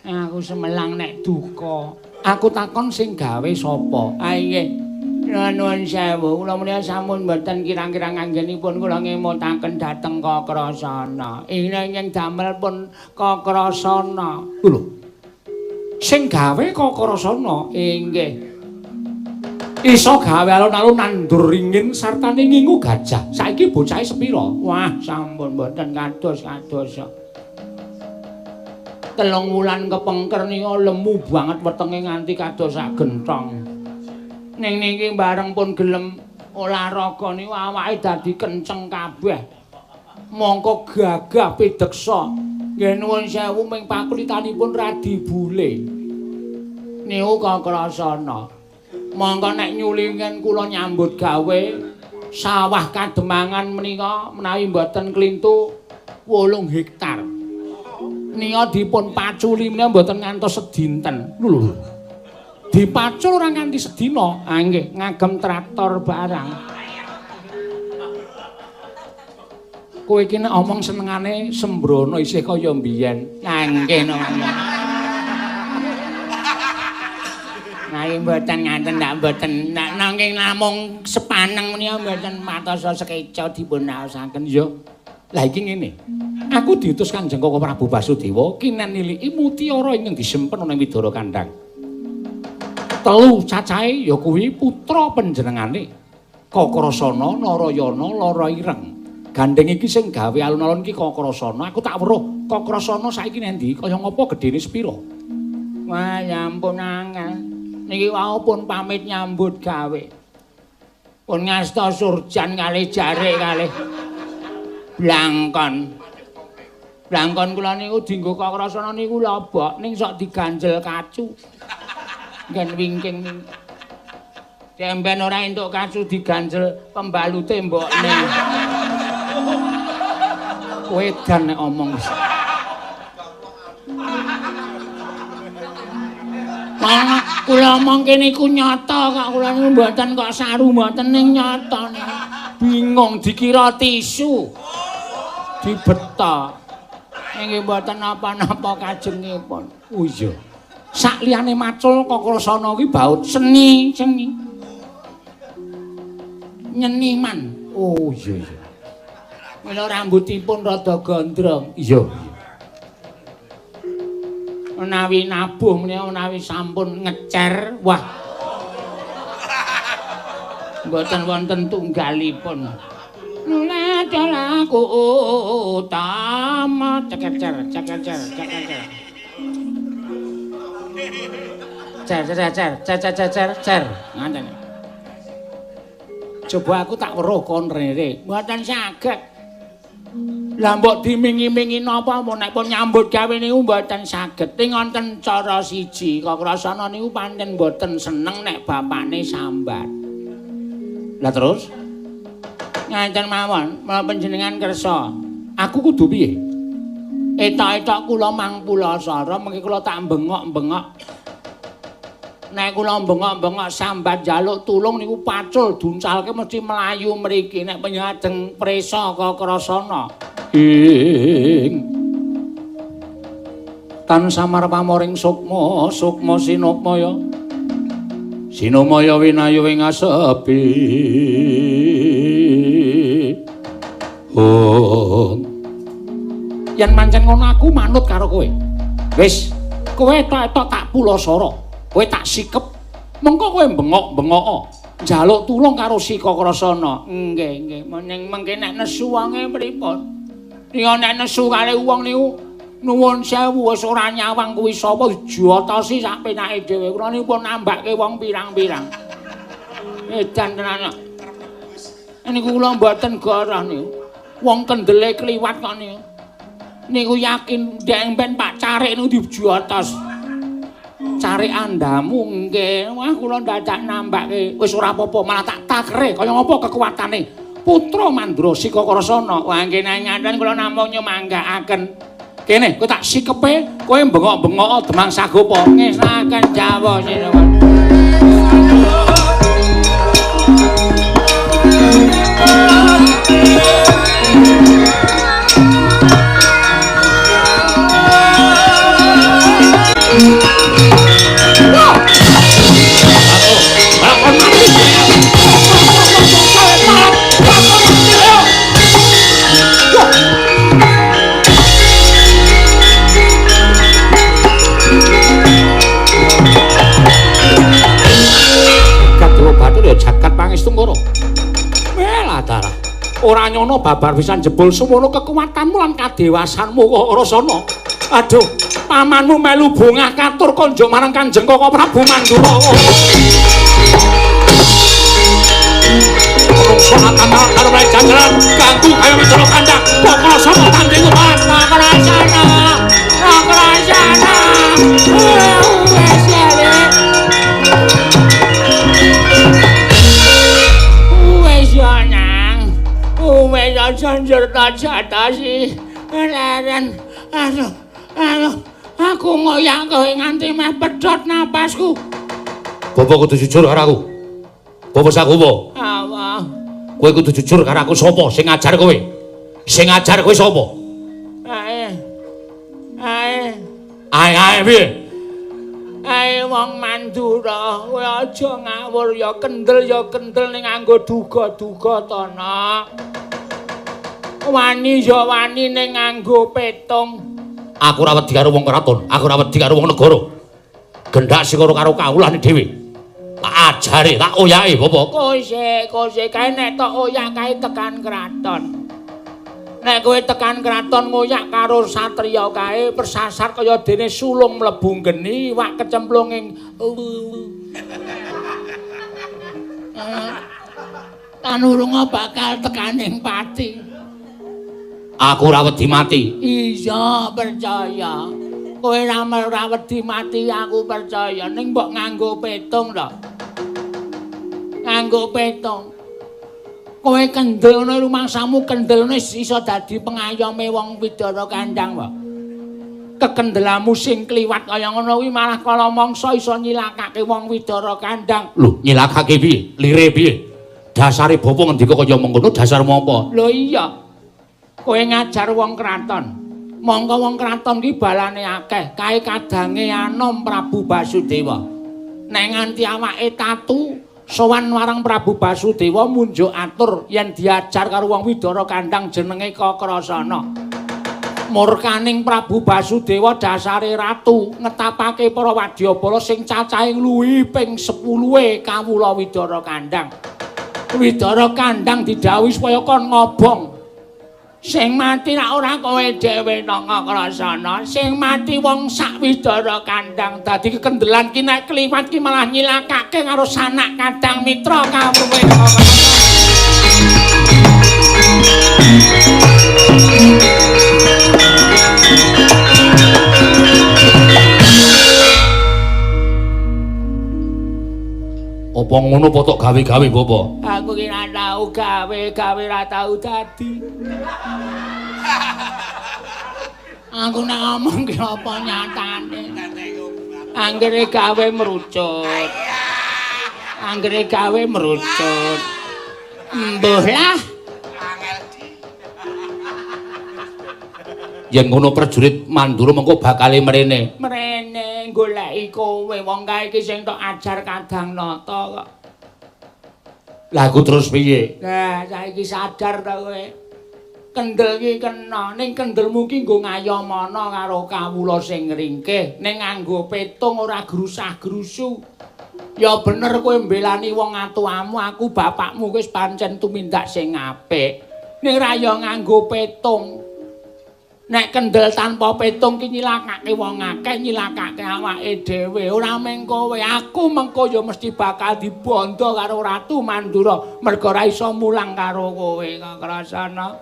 Speaker 2: Aku semelang nek duka.
Speaker 1: Aku takon sing gawe sapa?
Speaker 2: Ah nggih. Nuwun sewu, kula menika sampun mboten kirang-kirang anggenipun kula ngemutaken dhateng Kakrasana. Ingkang damel pun Kakrasana.
Speaker 1: Lho. Sing gawe Kakrasana?
Speaker 2: Inggih.
Speaker 1: Iso gawe alun-alun nandur ringin sartane ngingu gajah. Saiki bocahe sepira?
Speaker 2: Wah, sampun mboten kados-kados. 3 wulan kepengker nika lemu banget wetenge nganti kados sak genthong. Ning niki bareng pun gelem olahraga niku awake dadi kenceng kabeh. Mongko gagah pideksa. Nggih nuwun sewu ming pakulitanipun radi bule. Niku Kakrasana. Mongko nek nyulingen kula nyambut gawe sawah kademangan menika menawi mboten klintu 8 hektar. Nika dipun paculi menika mboten ngantos sedinten.
Speaker 1: Lho lho. Dipacul ora nganti sedina.
Speaker 2: Ah nggih, ngagem traktor barang.
Speaker 1: Kowe iki nek omong senengane sembrono isih kaya mbiyen.
Speaker 2: Ah nggih no. Nah, mboten ngaten ndak mboten. Nek nanging namung sepaneng menika mboten matosa sekeca dipun raosaken
Speaker 1: ya. Lah iki ngene. Aku diutus Kanjeng Koko Prabu Basudewa kinen niliki mutiara ingkang disimpen ana ing Widara Kandhang. 3 cacahe ya kuwi putra panjenengane Kakrasana, Narayana, Lara Ireng. Gandeng iki sing gawe alun-alun iki Kakrasana. Aku tak weruh Kakrasana saiki nendi, kaya ngapa gedene sepira?
Speaker 2: Wah, ya ampun angel. Niki wau pun pamit nyambut gawe. Pun ngasta surjan kalih jarik kalih blangkon. Blangkon kula niku dienggo Kakrasana niku lobok ning sok diganjel kacu. Nggen wingking. Demben ora entuk kacu diganjel pembalute mbokne.
Speaker 1: Kowe edan nek omong.
Speaker 2: Wah, kula omong kene iku nyata kok kula niku mboten kok saru mboten ning nyata. Bingung dikira tisu. Dibeta. Nggih mboten napa-napa kajengipun.
Speaker 1: Oh iya. Sak liyane macul Kakrasana kuwi baut
Speaker 2: seni, seni. Nyeniman.
Speaker 1: Oh iya iya.
Speaker 2: Mila rambutipun rada gondrong.
Speaker 1: Iya.
Speaker 2: Menawi nabuh menika menawi sampun ngecer, wah. Mboten wonten tunggalipun. Nuladaku utama cekecer cekecer cekecer. Cer cer cer cer cer cer cer. Ngoten.
Speaker 1: Coba aku tak weruh kon rene.
Speaker 2: Mboten saged. Lah mbok dimingi-mingi napa nek pun nyambut gawe niku mboten saged. Ning wonten cara siji, Kakrasana niku pancen mboten seneng nek bapane sambat.
Speaker 1: Lah terus?
Speaker 2: Ngaten mawon, mula panjenengan kersa.
Speaker 1: Aku kudu piye?
Speaker 2: Etok-etok kula mang pulasara mengki kula tak bengok-bengok. Nek kula bengok-bengok sambat njaluk tulung niku pacul duncalke mesti mlayu mriki nek panjenengan presa Kakrasana.
Speaker 1: Ing tan samar pamoring sukma, sukma sinukmaya. Sinumaya winayu ing asepi. Oh.
Speaker 2: Yen mancen ngono aku manut karo kowe. Wis, kowe etok-etok tak pulasara. Kowe tak sikep. Mengko kowe bengok-bengok njaluk tulung karo si Kakrasana. Nggih, nggih. Mening mengke nek nesu wonge pripun? Nek nek nesu karo wong niku nuwun sewu wis ora nyawang kuwi sapa dijotosi sak penake dhewe. Kula niku pun nambake wong pirang-pirang. Edan tenan. Niku kula mboten goroh niku. Wong kendele kliwat kok niku. Niku yakin ndek ben Pak Carik niku dijotos. Carik andamu nggih. Wah kula dadak nambake. Wis ora apa-apa malah tak takre kaya ngapa kekuatane. Putra Mandra Sikakrasana. Wah nggih ngaten kula namung nyumanggaaken. Kene kowe tak sikepe, kowe bengok-bengok Demang Sagopa. Ngesaken Jawa sinuwun.
Speaker 1: Jagat Pangestungkara. Welah darah. Ora nyono babar pisan jebul semono kekuatanmu lan kadewasanmu kok Rasana. Aduh, pamanmu melu bungah katur konjuk marang Kanjeng Koko Prabu Mandura. Menungso akan karo mlayu jajaran ganggu kaya Widara Kandang. Kok Rasana tandingu pan Rasana. Rasana.
Speaker 2: Wes ya. Wes ya nang. Wes aja njurta jatasi. Leren. Aduh, aduh. Aku ngoyak kowe nganti meh pedhot napasku.
Speaker 1: Bapak kudu jujur karo aku. Bapak Sagopa.
Speaker 2: Apa?
Speaker 1: Kowe kudu jujur karo aku sapa sing ngajar kowe? Sing ngajar kowe sapa?
Speaker 2: Ae. Ae.
Speaker 1: Ae ae piye?
Speaker 2: Ae wong Mandura, kowe aja ngawur ya kendel ning nganggo duga-duga to, Nak. Wani ya wani ning nganggo petung.
Speaker 1: Aku ora wedi karo wong kraton, aku ora wedi karo wong negara. Gendak sikara karo kawulane dhewe. Tak ajare, tak oyake, Bapak.
Speaker 2: Kose kae nek tok oyak kae tekan kraton. Nek kowe tekan kraton ngoyak karo satriya kae persasar kaya dene sulung mlebu geni, iwak kecemplung ing tanurunga bakal tekaning pati.
Speaker 1: Aku ora wedi mati.
Speaker 2: Iya, percaya. Kowe ora wedi mati, aku percaya. Ning mbok nganggo petung to. Nganggo petung. Kowe kendel ngono rumangsamu kendel ngono iso dadi pengayome wong Widara Kandang wae. Kekendelamu sing kliwat kaya ngono kuwi malah kala mangsa iso nyilakake wong Widara Kandang.
Speaker 1: Lho, nyilakake piye? Lire piye? Dasare bapa ngendika kaya mengkono dasarmu apa?
Speaker 2: Lho iya. Kowe ngajar wong kraton. Mongko wong kraton ki balane akeh, kae kadange anom Prabu Basudewa. Nek nganti awake tatu sowan marang Prabu Basudewa munjuk atur yen diajar karo wong Widara Kandang jenenge Kakrasana. Murkaning Prabu Basudewa dasare ratu ngetapake para wadyabala sing cacahe ngluwihi ping 10-e kawula Widara Kandang. Widara Kandang didhawuhi supaya kon ngobong. Sing mati rak ora kowe dhewe nang Kakrasana, sing mati wong sak Widara Kandang. Dadi kekendelan ki nek kliwat ki malah nyilakake karo sanak kadang mitra kawruhe Kakrasana.
Speaker 1: Apa ngono apa tok gawe-gawe, Bapak?
Speaker 2: Aku ki ora tau gawe-gawe, ora tau dadi. Aku nek ngomong ki apa nyatane. Anggere gawe merucut. Anggere gawe merucut. Mbuh lah.
Speaker 1: Yen ngono prajurit Mandura mengko bakale mrene.
Speaker 2: Mrene goleki kowe wong kae iki sing tok ajar Kadang Nata kok.
Speaker 1: Lah aku terus piye?
Speaker 2: Lah saiki sadar ta kowe. Kendel ki kena, ning kendelmu ki nggo ngayamana karo kawula sing ngringkih, ning nganggo petung ora grusah-grusu. Ya bener kowe mbelani wong atuamu, aku bapakmu wis pancen tumindak sing apik. Ning ra ya nganggo petung. Nek kendel tanpa petung ki nyilakake wong akeh, nyilakake awake dhewe. Ora mung kowe, aku mengko ya mesti bakal dibondo karo Ratu Mandura mergo ora iso mulang karo kowe kok krasana.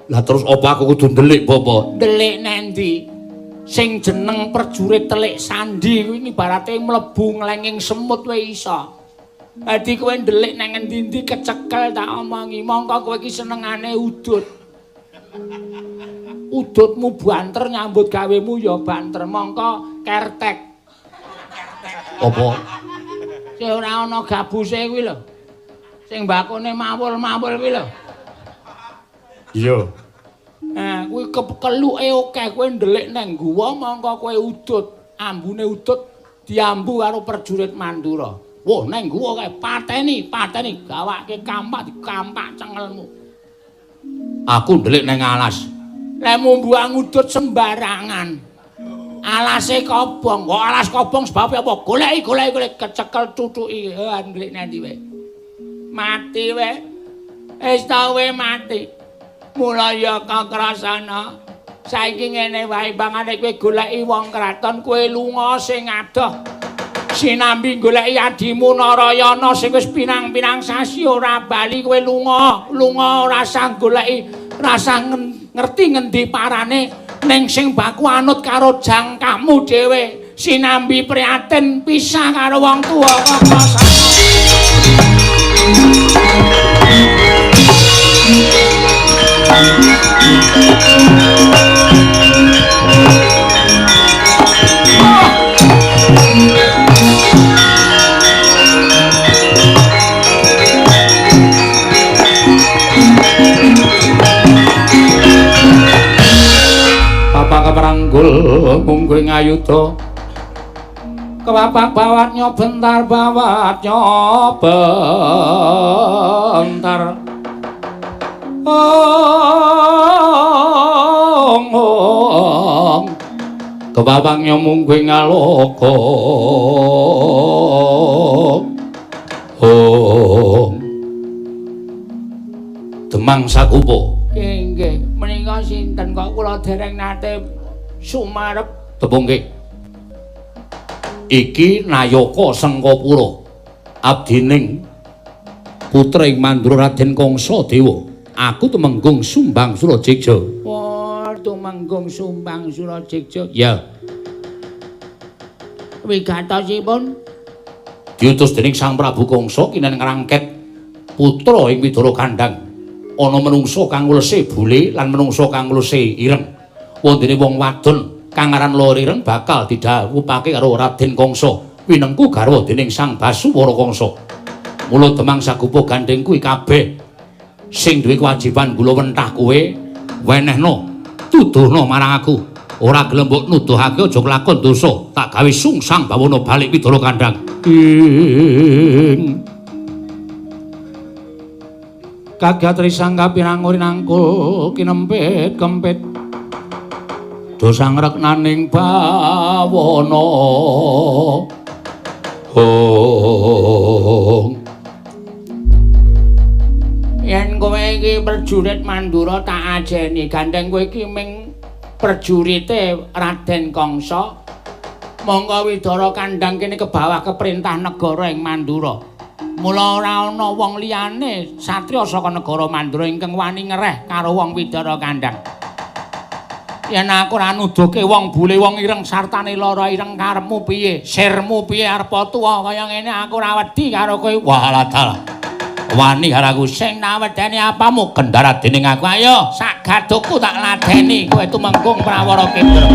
Speaker 1: Lah terus apa aku kudu ndelik, Bapak?
Speaker 2: Ndelik nendi? Sing jeneng prajurit telik sandi kuwi ibarate mlebu nglenging semut wae iso. Dadi kowe ndelik nang ngendi-endi kecekel tak omongi. Mongko kowe iki senengane udut. Udutmu banter nyambut gawemu ya banter. Mongko kertek.
Speaker 1: Apa?
Speaker 2: Sing ora ana gabuse kuwi lho. Sing mbakone mawul-mawul kuwi lho.
Speaker 1: Iya.
Speaker 2: Nah, kuwi keluke akeh kowe ndelik nang guwa mongko kowe udut. Ambune udut diambu karo prajurit Mandura. Wah, neng guwa kae pateni, pateni gawake kampak dikampak cengelmu.
Speaker 1: Aku ndelik neng alas.
Speaker 2: Lemu mbuang udut sembarangan. Alase kobong, kok alas kobong sebab apa? Goleki, goleki, goleki kecekel cucuki. Ha, ndelik nang ndi wae. Mati wae. Wis ta wae mati. Mula ya kakrasana. Saiki ngene wae bangane kowe goleki wong kraton, kowe lunga sing adoh. Sinambi goleki adimu Narayana sing wis pirang-pirang sasi ora bali kowe lunga, lunga ora sah goleki, rasa ngerti ngendi parane ning sing baku anut karo jangkahmu dhewe. Sinambi prihatin pisah karo wong tuwa kok krasana.
Speaker 1: Bapak keperanggul mungguh ngayuda
Speaker 2: kepapak bawatnya bentar bawatnya bentar. Ong ong
Speaker 1: kepapaknya mungguh ngaloka. Ong Demang Sakupa.
Speaker 2: Nggih, menika sinten kok kula dereng nate sumarep.
Speaker 1: Tepungke. Iki Nayaka Sengkapura, abdining putra ing Mandura Raden Kangsa Dewa. Aku tumenggung Sumbang Surajegja.
Speaker 2: Wah, tumenggung Sumbang Surajegja.
Speaker 1: Ya.
Speaker 2: Wigatosipun
Speaker 1: diutus dening Sang Prabu Kangsa kinen ngrangket putra ing Widara Kandhang. Ana menungsa kang ngulese bule lan menungsa kang ngulese ireng. Wondene wong wadon kang aran Lor Ireng bakal didhawuhake karo Raden Kangsa, winengku garwa dening Sang Basuwara Kangsa. Mula Demang Sakupa gandheng kuwi kabeh sing duwe kewajiban gula wentah kowe wenehno, tuduhno marang aku. Ora gelem mbok nuduhake aja kelakon dosa, tak gawe sungsang bawana balik Widara Kandhang. Ing
Speaker 2: kagat risang kapirang nangkul kinempit kempit
Speaker 1: dosa ngreknaning bawana. Ong
Speaker 2: yen kowe iki prajurit Mandura tak ajeni, gandeng kowe iki ming prajurite Raden Kangsa. Monggo Widara Kandhang kene kebawah keperintah negara ing Mandura. Mula ora ana wong liyane satriya saka negara Mandura ingkang wani ngereh karo wong Widara Kandhang. Yen aku ora nuduhke wong bule wong ireng sartane lara ireng karepmu piye? Sirmu piye arep tuwa kaya ngene aku ora wedi karo kowe.
Speaker 1: Walah dalah. Wani karo aku sing nawedeni apamu kendara dening aku. Ayo sak gadukku tak ladeni kowe tumenggung Prawara Kendra.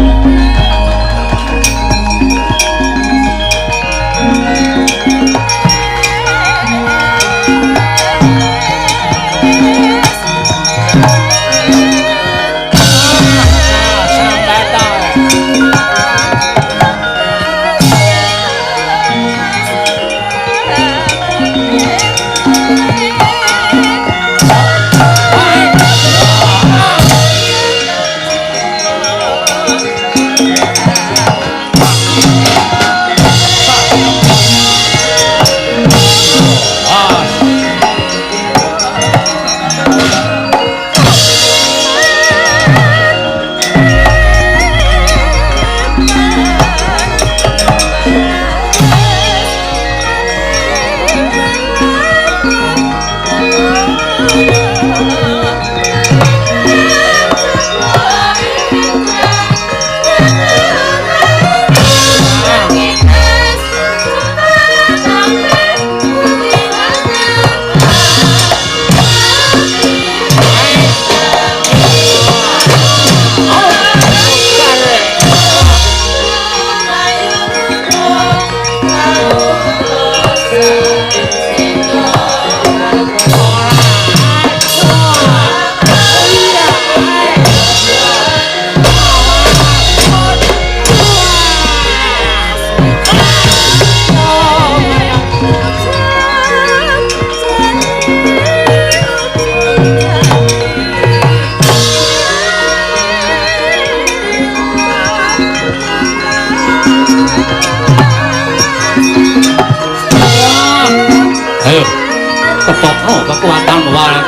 Speaker 1: Ketokno kekuatan wae.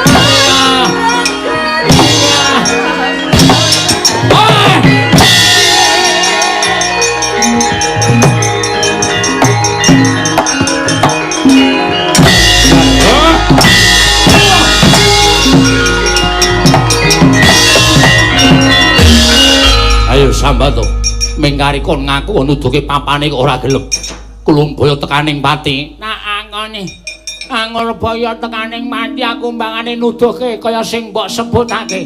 Speaker 1: Ayo sambato. Mingkari kon ngaku nuduhke papane kok ora gelem. Kulumbaya tekaning pati. Nak angone Angurbaya tekaning mati aku mbangane nuduhke kaya sing mbok sebutake.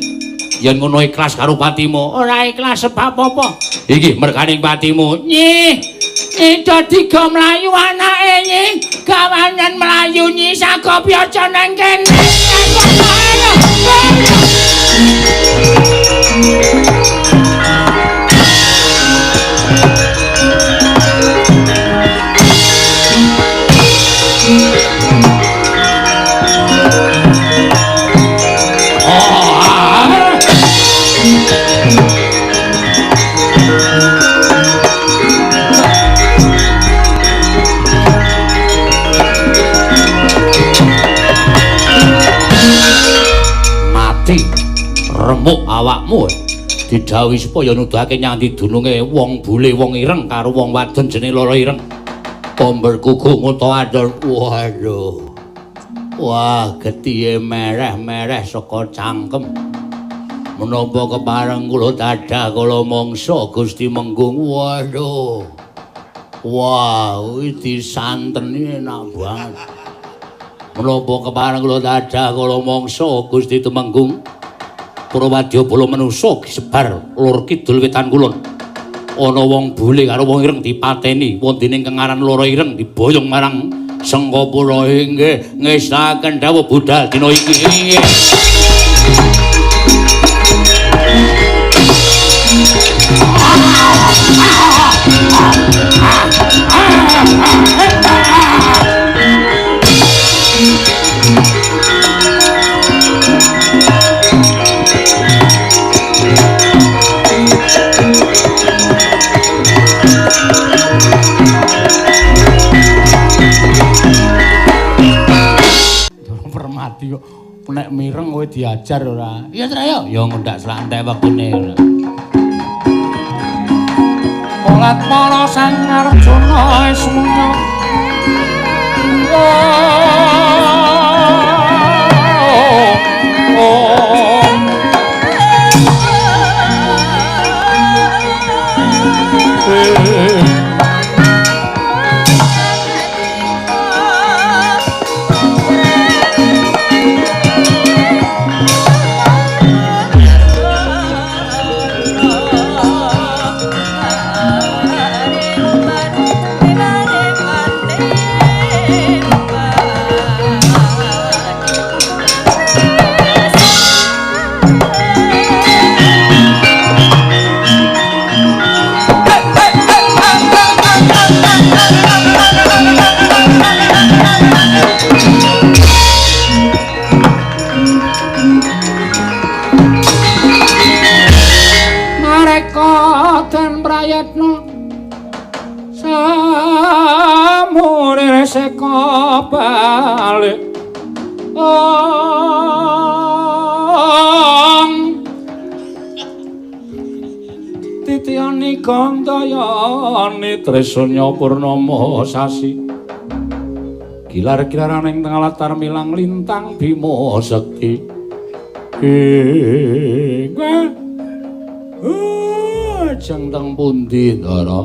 Speaker 1: Yen ngono ikhlas karo patimu. Ora ikhlas sebab apa? Iki merganing patimu. Nyi, nyi dadi go mlayu anake nyi. Gawanen mlayu nyi sagopi aja nang kene. Remuk awakmu didhawuhi supaya nuduhake nyang dununge wong bule wong ireng karo wong wadon jenenge Loro Ireng. Pomber kuku nguto adol. Waduh. Wah, getihe mereh-mereh saka cangkem. Menapa kepareng kula dadah kala mangsa Gusti Menggung. Waduh. Wah, kuwi disanteni enak banget. Menapa kepareng kula dadah kala mangsa Gusti Tumenggung. Para wadyabala manusa disebar lor kidul wetan kulon. Ana wong bule karo wong ireng dipateni, wondene ingkang aran Loro Ireng diboyong marang Sengkapura. Inggih ngestaken dawuh budal dina iki. Inggih. Permati kok nek mireng kowe diajar ora? Iya tra yo. Ya ngendak selak entek wektune. Molat mara Sang Arjuna wis munya. seka balik ong titiyani kantayane tresanya purnama sasi gilar-gilaran ing tengah latar milang lintang bima sekti ing jeng teng pundi Ndara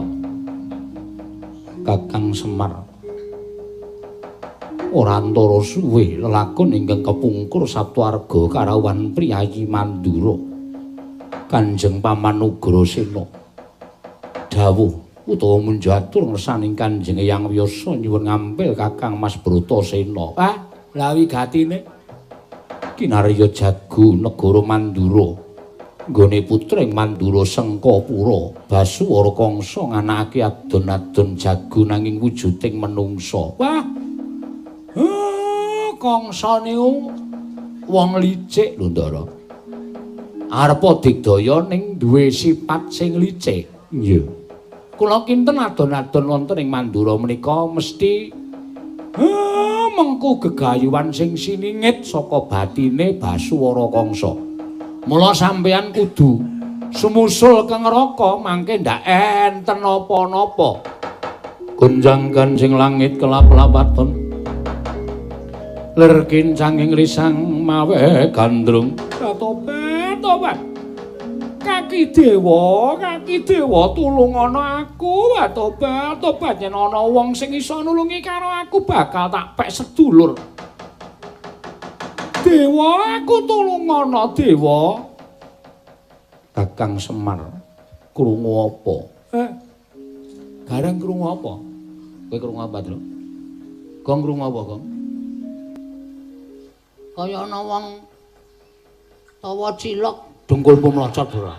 Speaker 1: Kakang Semar ora antara suwe lelakon ingkang kepungkur Saptwarga karawuhan priyayi Mandura Kanjeng Paman Ugrasena dawuh utawa munjatur ngersaning Kanjeng Eyang Wiyasa nyuwun ngampil Kakang Mas Bratasena. Ah, lha wigatine kinarya jago negara Mandura nggone putring Mandura Sengkapura Basuwara Kangsa nganakake adon-adon jago nanging wujuding menungsa. Wah. Kangsa niku wong licik lho Ndara. Arepa digdaya ning duwe sifat sing licik. Nggih. Kula kinten adon-adon wonten ing Mandura menika mesti mengku gegayuhan sing siningit saka batine Basuwara Kangsa. Mula sampeyan kudu sumusul ke neraka mangke ndak enten napa-napa. Gonjang ganjing langit kelap-lapaton. Lir kincanging risang mawe gandrung. Tobat, tobat. Kaki dewa tulungana aku. Tobat, tobat yen ana wong sing iso nulungi karo aku bakal tak pek sedulur. Dewa, aku tulungana dewa. Kakang Semar krungu apa? Gareng krungu apa? Kowe krungu apa, Tru? Gong krungu apa, Gong?
Speaker 2: Kaya ana wong tawa cilok
Speaker 1: dengkulmu mlocot ora.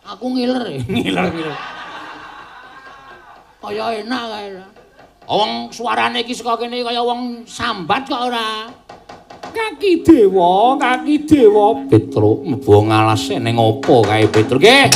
Speaker 2: Aku ngiler.
Speaker 1: Ngiler-ngiler.
Speaker 2: Kaya enak kae. Wong suarane iki saka kene kaya wong sambat kok ora.
Speaker 1: Kaki dewa Petruk mlebu ngalase ning apa kae Petruk? Nggih.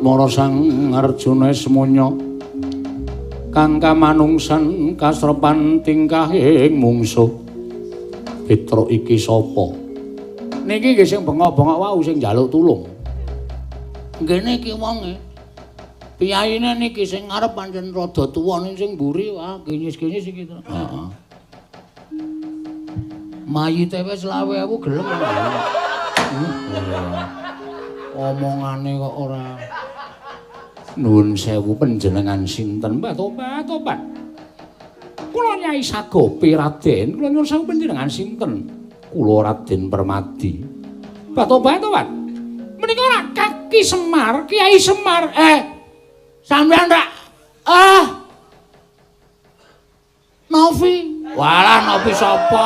Speaker 1: Mara Sang Arjuna semonya kang kamanungsan kasrepan tingkahing mungsuh. Petruk iki sapa? Niki nggih sing bengok-bengok wau sing njaluk tulung.
Speaker 2: Nggih niki wonge. Piyayine niki sing ngarep pancen rada tuwa ning sing mburi wah kinyis-kinyis iki to.
Speaker 1: Heeh.
Speaker 2: Mayite wis 25.000 gelem.
Speaker 1: Omongane kok ora. Nuwun sewu panjenengan sinten? Mbah tobat, tobat. Kula Nyai Sagopi Raden, kula nyuwun sewu panjenengan sinten? Kula Raden Permadi. Mbah tobat, tobat. Menika rak Kaki Semar, Kiai Semar.
Speaker 2: Sampeyan rak Novi. Walah Novi sapa?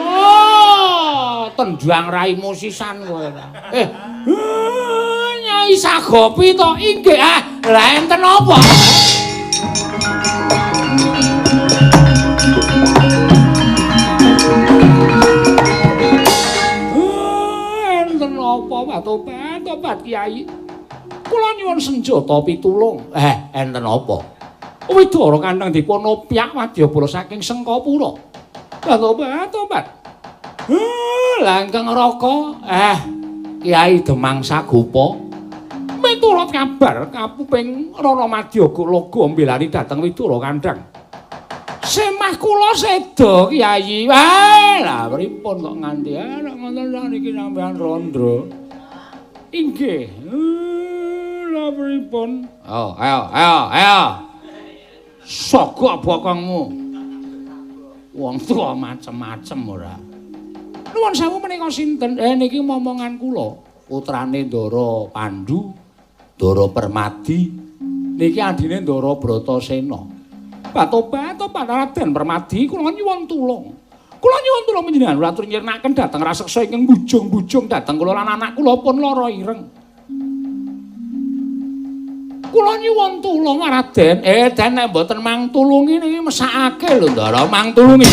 Speaker 2: Oh, tendang raimu sisan kowe ta.
Speaker 1: Nyai Sagopi to inggih. Lah enten apa? Enten apa tobat tobat Kiai? Kula nyuwun senjata pitulung. Enten apa? Widara kandhang dipun opyak wadyabala saking Sengkapura. Tobat tobat. Lah ingkang neraka Kiai Demang Sagopa. Miturut kabar kapuping Rana Madya Gologa mbelani dhateng Widara Kandhang. Semah kula seda Kiai. Wah, lah pripun kok nganti nek ngoten niki sampean randra. Inggih. Lah pripun? Oh, ayo, ayo, ayo. Sogok bokongmu. Wong tuwa macem-macem ora. Nuwun sewu menika sinten? Niki momongan kula, putrane Ndara Pandu, Ndara Permadi. Niki adine Ndara Bratasena. Batobat Raden Permadi, kula nyuwun tulung. Kula nyuwun tulung panjenengan kula atur nyirnaken dhateng raseksa ingkang bujung-bujung dhateng kula lan anak kula pun lara ireng. Kula nyuwun tulung Raden. Den nek mboten mang tulungi niki mesakake lho Ndara, mang tulungi.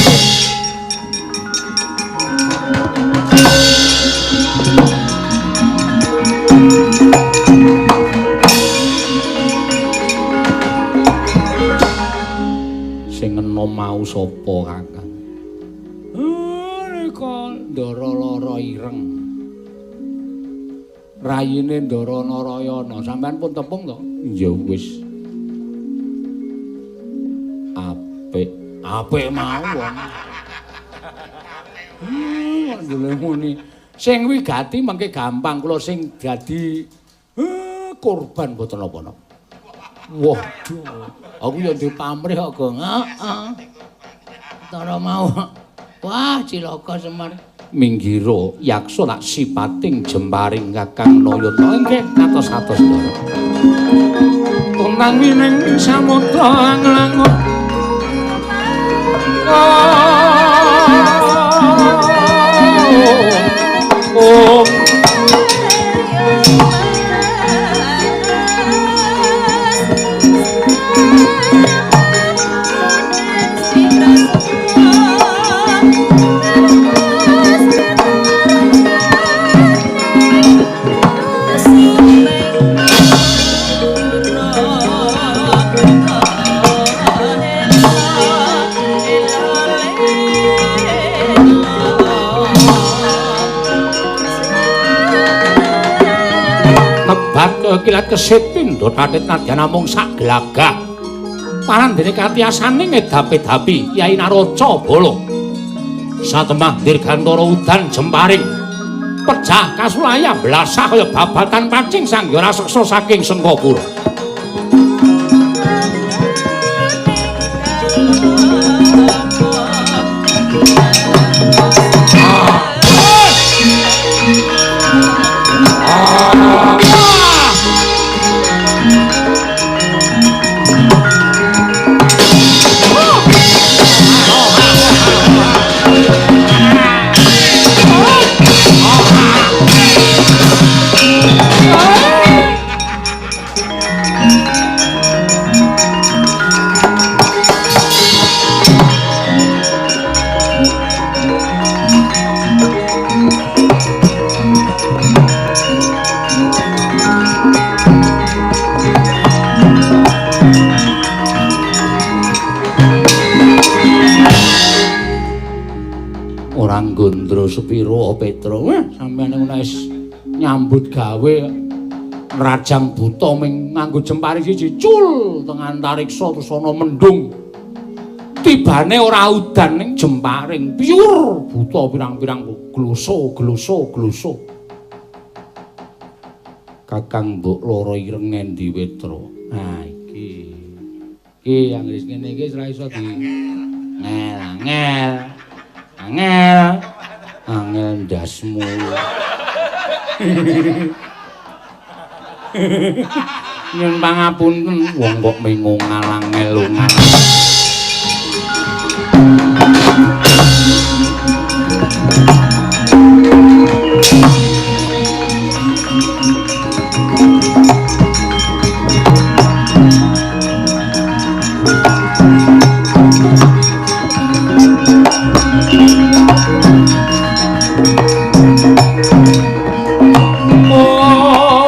Speaker 1: Sing enom mau sapa, Kakang? Nika Ndara lara ireng. Rayine Ndara Narayana. Sampeyan pun tepung to? Ya wis. Apik, apik mawon. Kok muni. Sing wigati mengke gampang, kula sing dadi korban mboten napa-napa. Waduh, aku ya duwe pamrih kok, Gong. Heeh. Tara mau. Wah, cilaka Semar. Minggiro yaksa tak sipating jemparing Kakang Nayata. Nggih, atos-atos Ndara. Tuntang wining samudra nglangut. Oh. Kilat kesit pindha tatit nadyan namung sak glagah. Parandene katiasane ngedapi-dapi Kyai Naraca Bala. Satemah dirgantara udan jemparing. Pejah kasulaya blasah kaya babatan pacing sangya raseksa saking Sengkapura. Gondro sepiro Petro, sampeyan ngono wis nyambut gawe nrajang buta ming nganggo jempare siji cul teng antariksa terus ana mendung. Tibane ora udan ning jemparing pure buta pirang-pirang gloso gloso gloso. Kakang mbok lara ireng endi Petro? Nah iki. Iki anggere ngene iki ora iso di ngel angel. Angel, angel ndasmu. Nyun pangapunten, wong kok mengung angel lungan. Oh.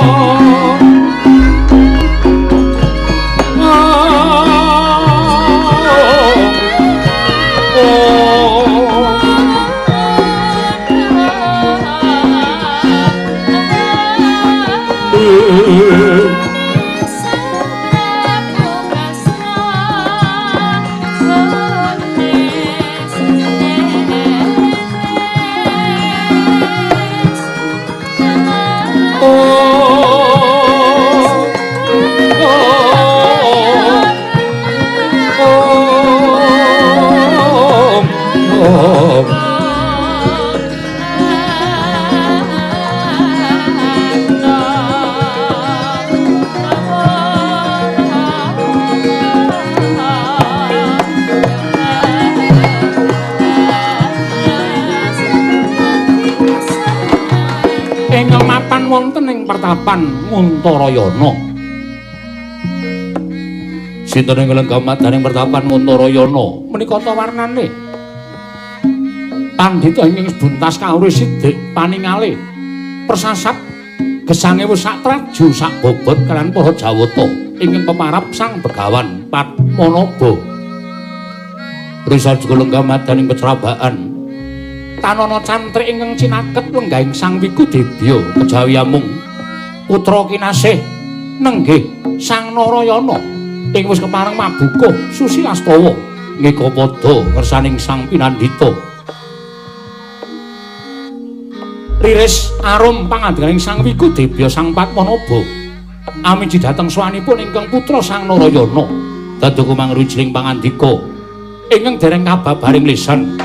Speaker 1: Ingkang mapan wonten ing pertapan Nguntarayana. Sinten ing lenggah madaning pertapan Nguntarayana menika ta warnane? Pandhita ingkang buntas kawruh sidik paningale persasap gesange wis sak traju sak bobot kaliyan para Jawata ingkang pemarap Sang Begawan Padmanaba. Risa juga lenggah madaning pecrabaan tanana cantrik ingkang cinaket lenggahing Sang Wikudebya kejawi amung putra kinasih nenggih Sang Narayana ing wis kepareng mabukuh Susilastawa ngeka padha ngersaning Sang Pinandita. Riris arum pangandikaning Sang Wikudebya Sang Padmanaba amiji dhateng sowanipun ingkang putra Sang Narayana dados mangrujiling pangandika ingkang dereng kababaring lisan.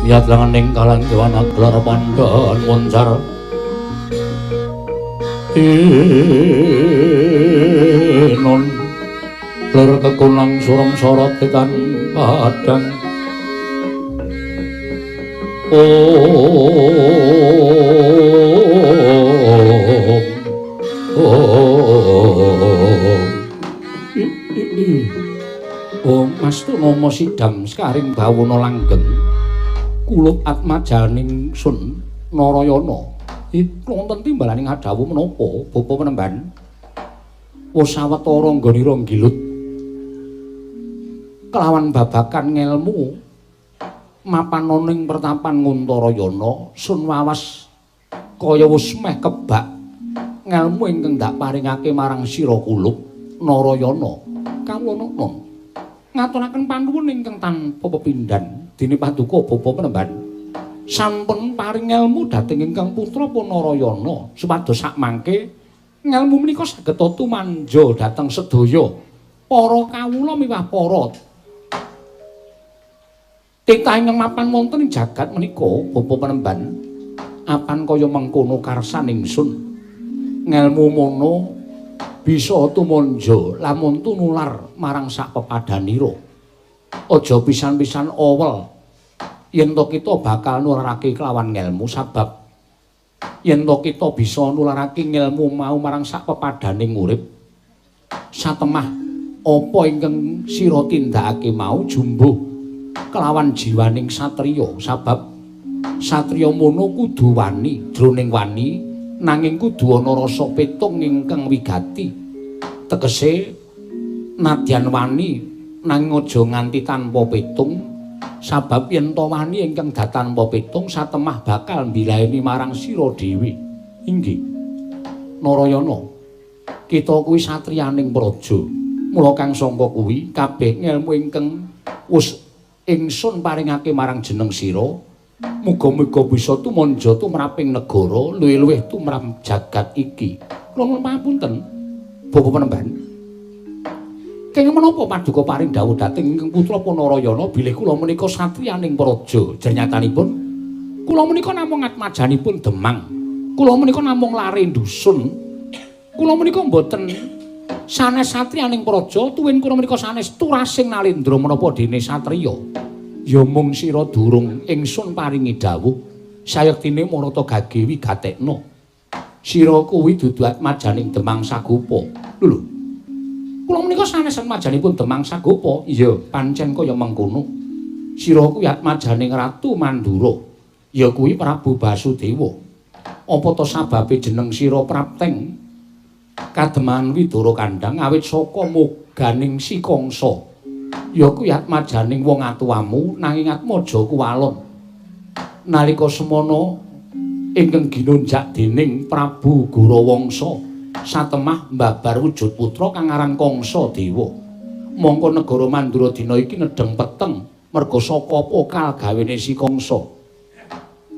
Speaker 1: Yatlanganing kalang dewana gelar pandhan moncar tinon ler kekunang surem sorot tekan padang. Om Om Om Mastu Nomo Sidam sekaring bawono langgeng kulup atmajaning Sun Narayana. Wonten timbalaning adhawuh menapa bapa penemban? Wis sawetara nggonira nggilut kelawan babakan ngelmu mapananing pertapan Nguntarayana sun wawas kaya wis meh kebak ngelmu ingkang dak paringake marang sira kulup Narayana. Kawula nata ngaturaken panuwun ingkang tanpa pepindhan dene paduka bapa penemban sampun paring ngelmu dhateng ingkang putra Punarayana supados sakmangke ngelmu menika saged tumanja dhateng sedaya para kawula miwah para titah ingkang mapan wonten ing jagat menika. Bapa penemban apan kaya mengkono karsan ingsun ngelmu mono bisa tumanja lamun tunular marang sak pepadhanira. Aja pisan-pisan awel yen to kita bakal nularake kelawan ngelmu, sabab yen to kita bisa nularake ngelmu mau marang sak pepadaning urip satemah apa ingkang sira tindakake mau jumbuh kelawan jiwaning satriya, sabab satriya mono kudu wani jroning wani nanging kudu ana rasa petung ingkang wigati. Tegese nadyan wani nanging aja nganti tanpa petung, sabab yen to wani ingkang datanpa petung satemah bakal mbilaeni marang sira dhewe. Inggih Narayana, kita kuwi satriyaning praja. Mula kang sangka kuwi kabeh ngelmu ingkang wis ingsun paringake marang jeneng sira muga-muga bisa tumanja tumraping negara luwih-luwih tumrap jagat iki. Kula nyuwun pangapunten Bapak Penemban. Kenging menapa paduka paring dawuh dhateng ingkang putra Punarayana bilih kula menika satriyaning praja. Jernyatanipun kula menika namung atmajanipun Demang. Kula menika namung lare dusun. Kula menika mboten sanes satriyaning praja, tuwin kula menika sanes turasing nalendra menapa dene satriya. Ya mung sira durung ingsun paringi dawuh sayektine marata gage wigatekna. Sira kuwi dudu atmajaning Demang Sagopa. Lho lho. Kula menika sanes atmajanipun Demang Sagopa. Iya, pancen kaya mengkono. Sira kuwi atmajaning Ratu Mandura. Ya kuwi Prabu Basudewa. Apa to sababe jeneng sira prapteng kademangan Widara Kandhang awit saka moganing Si Kangsa. Ya kuwi atmajaning wong atuwamu nanging atmaja kuwalon. Nalika semana ingkang ginunjak dening Prabu Gorawangsa satemah mbabar wujud putra kang aran Kangsa Dewa. Mongko negara Mandura dina iki nedheng peteng merga saka pokal gawene si Kangsa.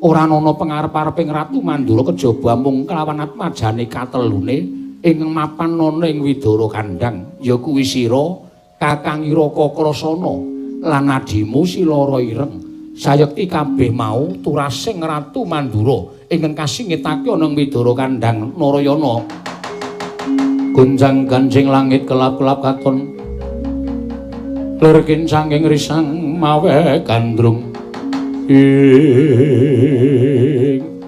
Speaker 1: Ora ana pangarep-areping Ratu Mandura kejaba mung kelawan atmajane katelune ingkang mapan ana ing Widara Kandhang, ya kuwi sira Kakangira Kakrasana lan adimu Silara Ireng. Sayekti kabeh mau turasing Ratu Mandura ingkang kasingitake ana ing Widara Kandhang Narayana. Gonjang-ganjing langit kelap-kelap katon lir kincanging risang mawe gandrung ing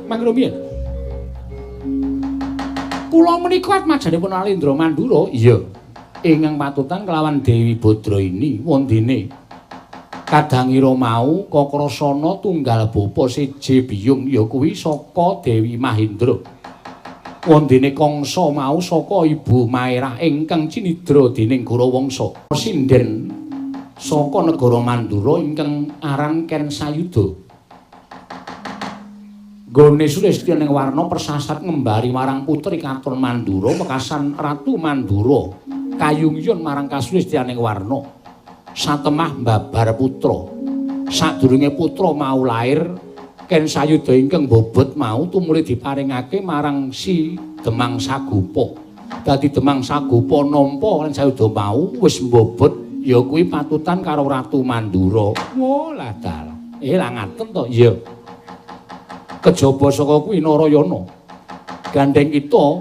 Speaker 1: mangrumiyin. Kula menika atmajanipun Alendra Mandura. Iya. Ingkang patutan kelawan Dewi Badraini wondene kadangira mau Kakrasana tunggal bapa seje biyung ya kuwi saka Dewi Mahendra. Wondene Kangsa mau saka Ibu Maerah ingkang cinidra dening Gorawangsa. Sinden saka negara Mandura ingkang aran Ken Sayuda. Gone Sulistya ning warna persasat ngembari marang putri katon Mandura wekasan Ratu Mandura kayungyun marang kasulistyaning warna satemah mbabar putra. Sadurunge putra mau lair, Ken Sayuda ingkang bobot mau tumuli diparingake marang si Demang Sagopa. Dadi Demang Sagopa nampa Ken Sayuda mau wis mbobot ya kuwi patutan karo Ratu Mandura. Walah dalah. Lah ngaten to? Iya. Kejaba saka kuwi Narayana gandheng kita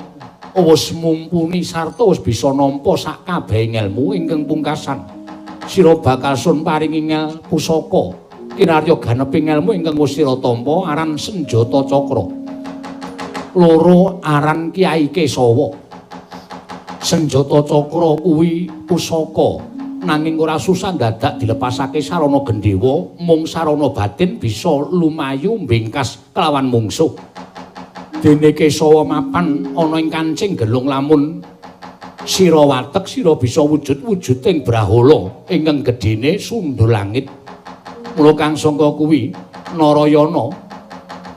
Speaker 1: wis mumpuni sarta wis bisa nampa sak kabehing ngelmu ingkang pungkasan. Sira bakal sun paringi ngel pusaka kinarya ganeping ngelmu ingkang wis sira tampa aran Senjata Cakra. Loro aran Kyai Kesawa. Senjata Cakra kuwi pusaka nanging ora susah dadak dilepasake sarana gendhewa, mung sarana batin bisa lumayu mbingkas kelawan mungsuh. Dene Kesawa mapan ana ing kancing gelung lamun sira watek sira bisa wujud-wujuding brahala ingkang gedhene sundul langit. Mula kang sangka kuwi Narayana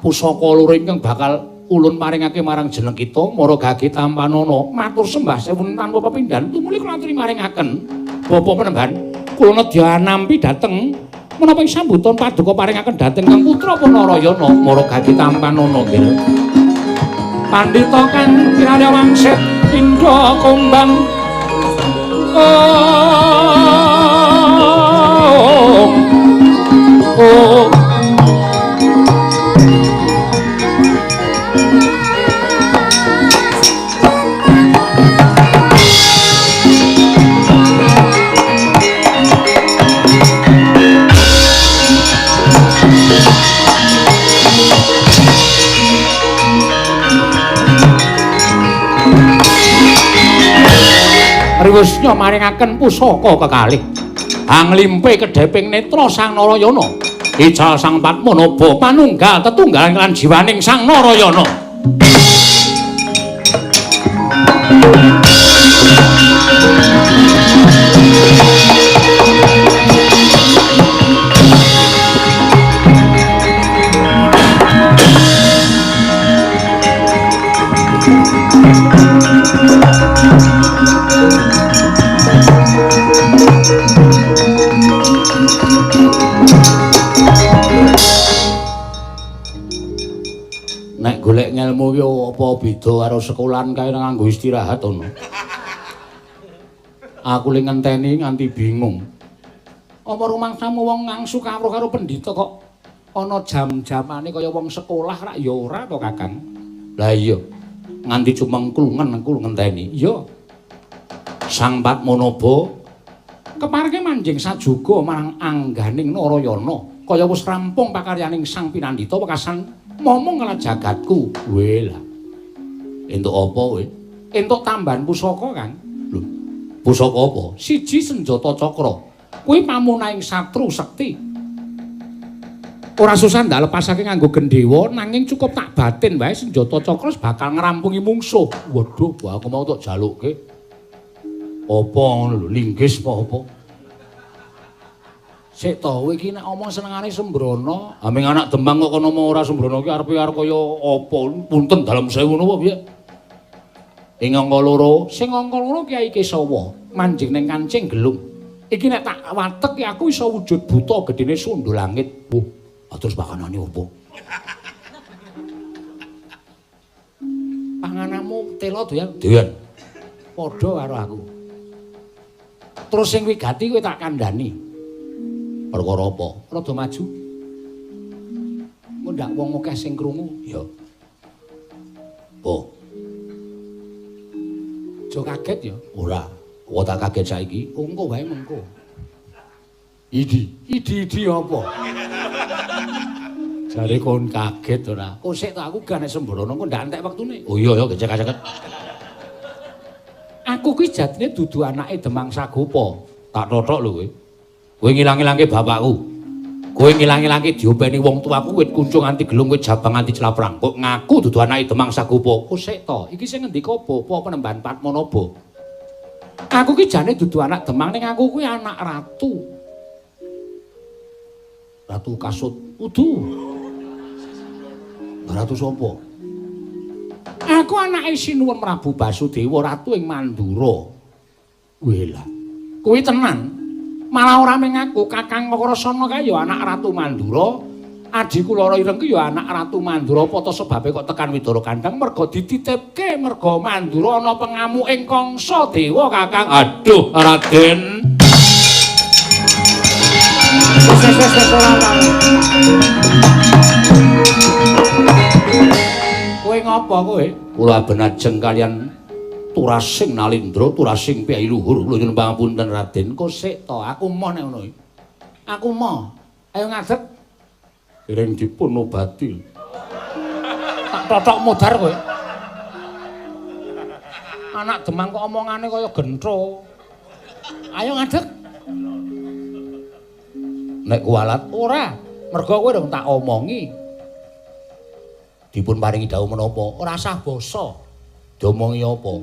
Speaker 1: pusaka loro ingkang bakal ulun paringake marang jeneng kita mara gage tampanana matur sembah sewun tanpa pepindhan tumuli kula aturi maringaken Bapak Penemban kula nedya nampi dhateng menapa ing sambutan paduka paringaken dhateng Kang Putra Narayana mara gage tampanana nggih. Pandhita kang kinarya wangsit pindha kumbang oh, oh. Riwusnya maringaken pusaka kekalih. Anglimpe kedheping netra Sang Narayana. Ical Sang Padmanaba panunggal tetunggalan lan jiwaning Sang Narayana. Nek golek ngelmu ki apa beda karo sekolahan kae nganggo istirahat ono. Aku le ngenteni nganti bingung. Apa rumangsamu wong ngangsu kawruh karo pendhita kok ana jam-jamane kaya wong sekolah rak ya ora to, Kakang? Lah iya. Nganti cumengklungen aku ngenteni. Iya. Sang Padmanaba kepareke manjing sajuga marang angganing Narayana kaya wis rampung pakaryaning Sang Pinandita wekasan momong kala jagatku. Weh lah. Entuk apa kowe? Entuk tambahan pusaka, Kang. Lho, pusaka apa? Siji senjata cakra. Kuwi pamunahing satru sekti. Ora susah ndak lepasake nganggo gendhewa, nanging cukup tak batin wae senjata cakra bakal ngrampungi mungsuh. Waduh, aku mau tok jalukke. Apa ngono lho, linggis apa apa? Sik to, kowe iki nek omong senengane sembrono. Ha ming anak Demang kok kono ora sembrono ki arepe arep kaya apa? Punten dalem sewu napa piye? Ing angka loro, sing angka loro Kyai Kesawa, manjing ning Kancing Gelung. Iki nek tak watek aku iso wujud buta gedene sundul langit. Wah, terus pakanane opo? Pangananmu telo doyan? Doyan. Padha karo aku. Terus sing wigati kowe tak kandhani. Perkara apa? Rada maju. Engko ndak wong akeh sing krungu. Ya. Oh. Aja kaget ya. Ora. Kok tak kaget saiki? Engko wae mengko. Idi. Idi-idi apa? Jare kon kaget ora? Kok sik ta aku gak nek sembrono kok ndak entek wektune. Oh iya ya gecek-gecek. Aku ki jatine dudu anake Demang Sagopa. Tak tothok lho kowe. Kowe ngilang-ilangke bapakku. Kowe ngilang-ilangke diopeni wong tuaku wit kuncung anti gelung wit jabang anti celaprang. Kok ngaku dudu anake Demang Sagopa. Kok sik to? Iki sing ngendika bapa Penemban Padmanaba. Aku ki jane dudu anak Demang ning aku kuwi anak ratu. Ratu Kasut. Udu. Ratu sapa? Aku anake Sinuwun Prabu Basudewa, ratu ing Mandura. Weh lah. Kuwi tenan. Malah ora mung aku, Kakang Kakrasana kae ya anak Ratu Mandura, adhiku Lara Ireng ki ya anak Ratu Mandura. Apa ta sebabe kok tekan Widara Kandang merga dititipke merga Mandura ana pengamuking Kangsa Dewa, Kakang. Aduh, Raden. Wis ora. Kowe ngopo kowe? Kula aben ajeng kalian Turasing Nalindra, Turasing Piyai Luhur. Kula nyuwun pangapunten Raden. Kok sik to, aku moh nek ngono iki. Aku moh. Ayo ngadeg. Dereng dipun obati. Tak tothok modar kowe. Anak Demang kok omongane kaya gentho. Ayo ngadeg. Nek kualat ora, mergo kowe dong tak omongi. Dipun paringi dawuh menapa? Ora sah basa. Diomongi apa?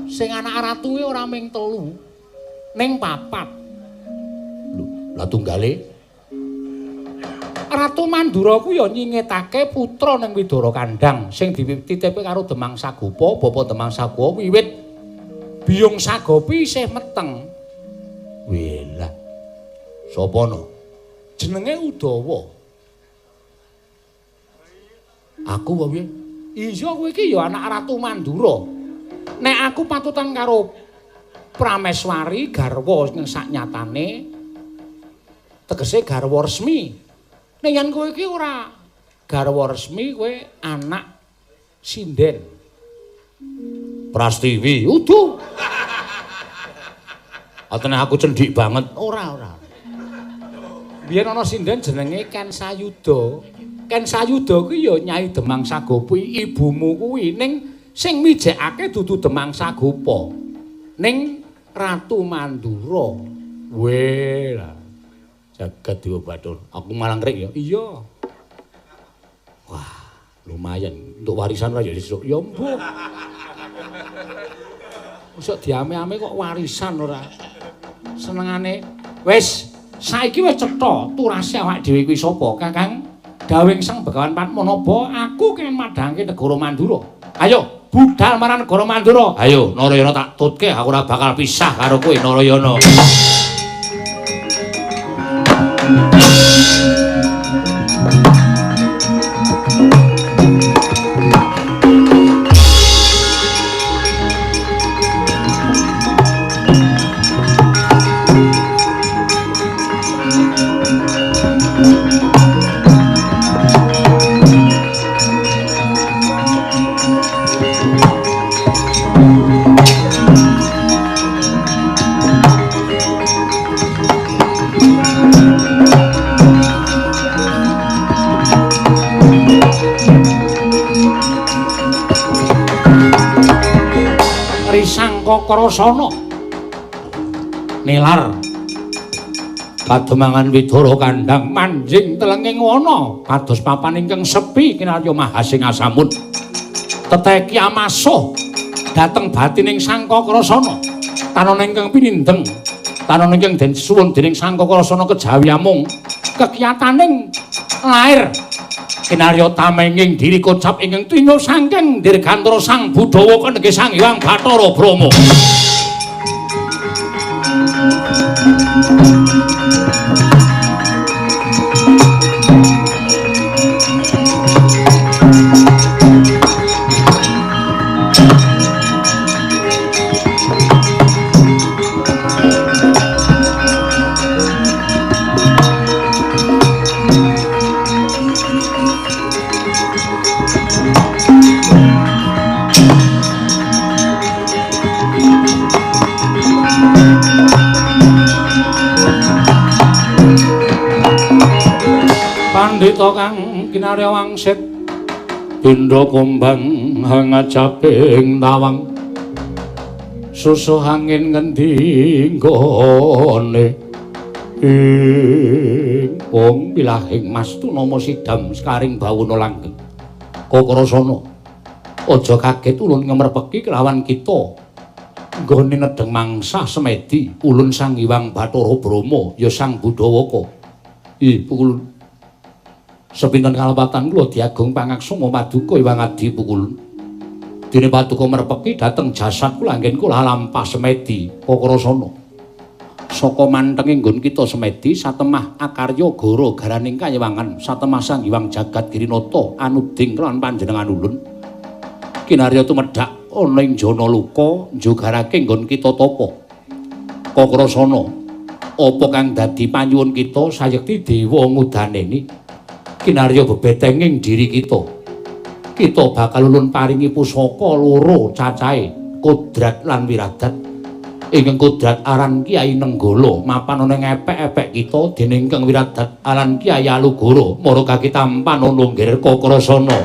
Speaker 1: Sing anak ratu kuwi ora ming telu, ning papat. Lho, lah tunggale Ratu Mandura kuwi ya nyingetake putra ning Widara Kandang sing dititipke karo Demang Sagopa, bapa Demang Sagopa wiwit Biyung Sagopi isih meteng. Weh lah. Sapa no? Jenenge Udawa. Aku apa piye? Iya kowe iki ya anak Ratu Mandura. Nek aku patutan karo Prameswari garwa sing saknyatane tegese garwa resmi. Nek yen kowe iki ora garwa resmi, kowe anak sinden. Prastiwi, udu. Atene aku cendik banget. Ora, ora. Biyen ana sinden jenenge Ken Sayuda. Ken Sayuda kuwi ya Nyai Demang Sagopa, ibumu kuwi, ning sing mijekake dudu Demang Sagopa, ning Ratu Mandura. Weh lah. Jagat Dewa Bathara. Aku malah ngrik ya. Iya. Wah, lumayan untuk warisan ra ya sesuk. Ya mbuh. Mosok diame-ame kok warisan ora. Senengane wis saiki wis cetha turase awak dhewe kuwi sapa, Kakang? Dawing Sang Begawan Padmanaba, aku kenging madhangke negara Mandura. Ayo, budal marang negara Mandura. Ayo, Narayana tak tutke, aku ora bakal pisah karo kowe, Narayana. Kakrasana nilar pademangan Widara Kandang manjing telenging wana kados papan ingkang sepi kinarya mahasingasamun teteki amasuh dhateng batining Sang Kakrasana tanon ingkang pinindeng Tanon ingkang den suwun dening Sang Kakrasana kejawi amung kekiyataning lair kinarya tamenging diri kocap ingkang tinyo saking dirgantara Sang Budawa kanegih Sang Hyang Bathara Brahma. Pandhita kang kinarya wangsit bindha kumbang ngajaping tawang susuh angin ngendi nggone ing wong pilahing mas tunama sidam sekaring bawana langgeng. Kakrasana aja kaget ulun ngemerpeki kelawan kita nggone nedheng mangsah semedi ulun Sang Hyang Bathara Brahma ya Sang Budawaka. Ih pukulun sepinten kalepatan kula diagung pangaksama paduka Hyang Adi pukulun. Dene paduka merpeki dhateng jasad kula anggen kula lampah semedi Kakrasana. Saka mantenge nggon kita semedi satemah akarya goro garaning kayewangan satemah Sang Hyang Jagat Girinata anuding kelawan panjenengan ulun. Kinarya tumedhak ana ing jana luka njogarake nggon kita tapa. Kakrasana apa kang dadi panyuwun kita sayekti dewa ngudaneni kinarya bebetenging diri kita. Kita bakal ulun paringi pusaka loro cacahe kodrat lan wiradat. Ingkang kodrat aran Kyai Nenggala mapan ana ing epek-epek kita, dening ingkang wiradat aran Kyai Alugoro mara kakitampan ana nggir Kakrasana.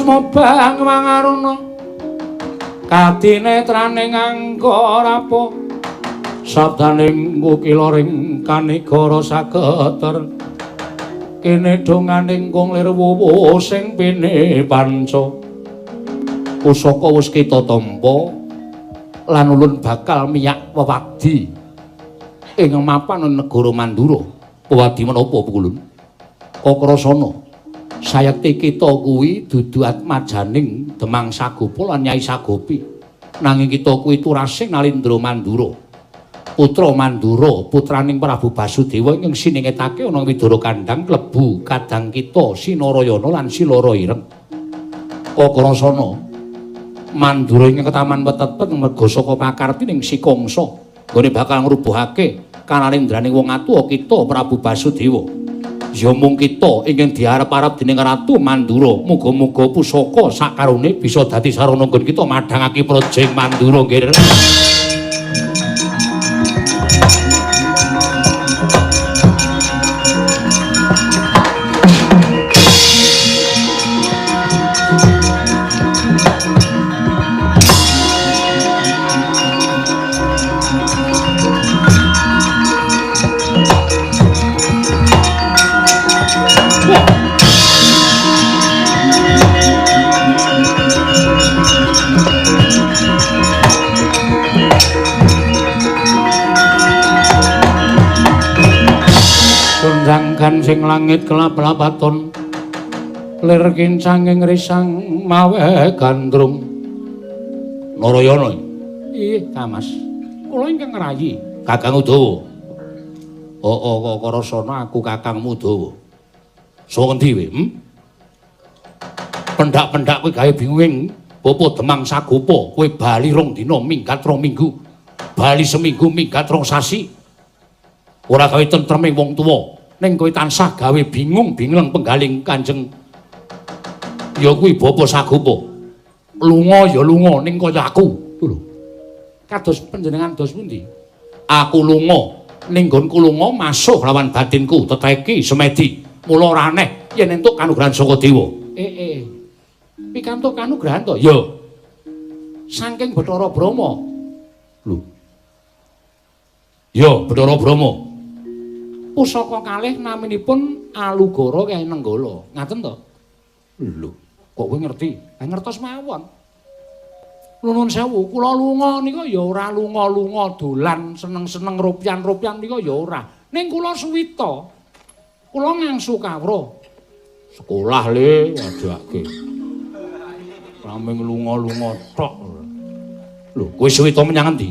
Speaker 1: Mobang mangaruna kadinetraning angga rapa sabdaning kukila ring kanigara sageter kene donganing kung lir wuwu sing pine panca pusaka wis kita tampa lan ulun bakal miyak wewadi ing mapan negara Mandura. Wewadi menapa pukulun? Kakrasana sayekti kita kuwi dudu atmajaning Demang Sagopa lan Nyai Sagopi. Nanging kita kuwi turasing Nalindra Mandura. Putra Mandura, putraning Prabu Basudewa ingkang siningetake ana Widara Kandhang klebu kadang kita Sinarayana lan Silara Ireng. Kakrasana Mandura ing ketaman wetetep merga saka pakartining Si Kangsa nggone bakal ngrubuhake kanalindraning wong atuwa kita Prabu Basudewa. Ya mung kita ingkang diarep-arep dening Ratu Mandura, muga-muga pusaka sakarone bisa dadi sarana nggon kita madhangake Prajeng Mandura nggih. Kancing langit kelap-lapaton lir kincanging risang mawe gandrung. Narayana. Ih, Kamas. Kula ingkang ngrayi Kakang Udawa. Oh, Kakrasana aku Kakangmu Udawa. Saka ngendi kowe? Pendak-pendak kowe gawe bingung Bapa Demang Sagopa, kowe bali rong dina minggat rong minggu. Bali seminggu minggat rong sasi. Ora gawe tentreming wong tuwa. Ning kowe tansah gawe bingung bingleng penggaling Kanjeng ya kuwi Bapa Sagopa. Lunga ya lunga ning kaya aku lho. Kados panjenengan dos pundi? Aku lunga ning nggonku lunga masuh lawan batinku teteki semedi. Mula ora aneh yen entuk kanugrahan saka dewa. Pikantuk kanugrahan to? Ya. Saking Bathara Brahma. Lho. Ya, Bathara Brahma. Pusaka kalih naminipun Alugara kaya Nenggala. Ngaten to? Lho, kok kowe ngerti? Ha ngertos mawon. Nuwun sewu, kula lunga nika ya ora lunga-lunga dolan seneng-seneng rupyan-rupyan nika ya ora. Ning kula suwita. Kula ngangsu kawruh. Sekolah le wadake. Rameng lunga-lunga tok. Lho, kowe suwita menyang endi?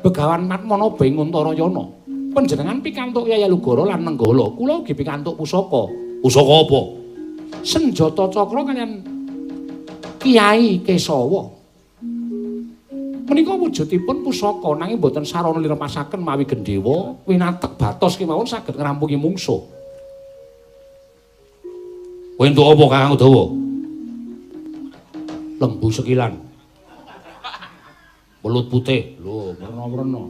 Speaker 1: Begawan Matmana Bing Untarayana. Panjenengan pikantuk Kyai Alugara lan Nenggala. Kula ugi pikantuk pusaka. Pusaka apa? Senjata cakra kaliyan Kyai Kesawa. Menika wujudipun pusaka nanging boten sarana lirepasaken mawi gendhewa winatek batos kemawon saged ngrampungi mungsuh. Kowe entuk apa Kakang Udawa? Lembu sekilan. Welut putih. Lho, werna-werna.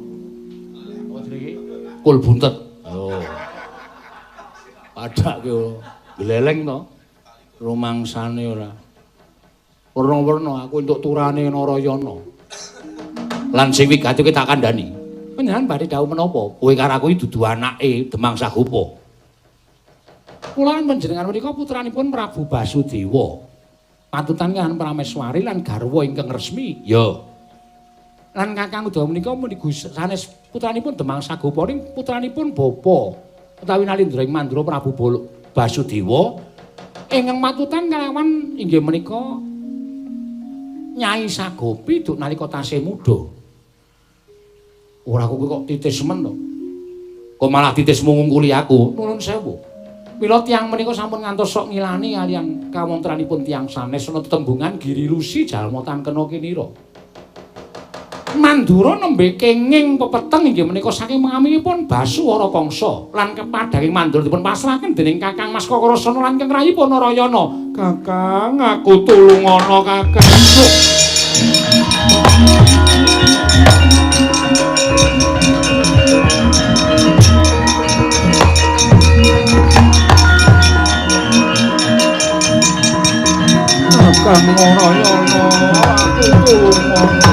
Speaker 1: Apa jenenge? Kul buntet. Lho. Padake gleleng to. Rumangsane ora. Werna-werna aku entuk turane Narayana. Lan sing wigati kowe tak kandhani. Panjenengan badhe dawuh menapa? Kowe karo aku iki dudu anake Demang Sagopa. Kula lan panjenengan menika putranipun Prabu Basudewa. Patutan kaliyan Prameswari lan garwa ingkang resmi. Ya. Lan Kakang Udawa menika meniku sanes putranipun Demang Sagopa ning putranipun bapa utawi Nalindra ing Mandura Prabu Basudewa ingkang matutan kalawan inggih menika Nyai Sagopi duk nalika tasih muda. Ora kowe kok titis men to. Kok malah titismu ngungkuli aku? Nuwun sewu. Mila tiyang menika sampun ngantos sok ngilani kaliyan kawontenanipun tiyang sanes ana tetembungan Giri Lusi jalma tangkena kinira. Mandura nembe kenging pepeteng inggih menika saking pengaminipun Basuwara Kangsa lan kepadhaking Mandura dipun pasrahaken dening Kakang Mas Kakrasana lan ingkang rayipun Narayana. Kakang, aku tulungana Kakang. Kakang Narayana, aku tulungana.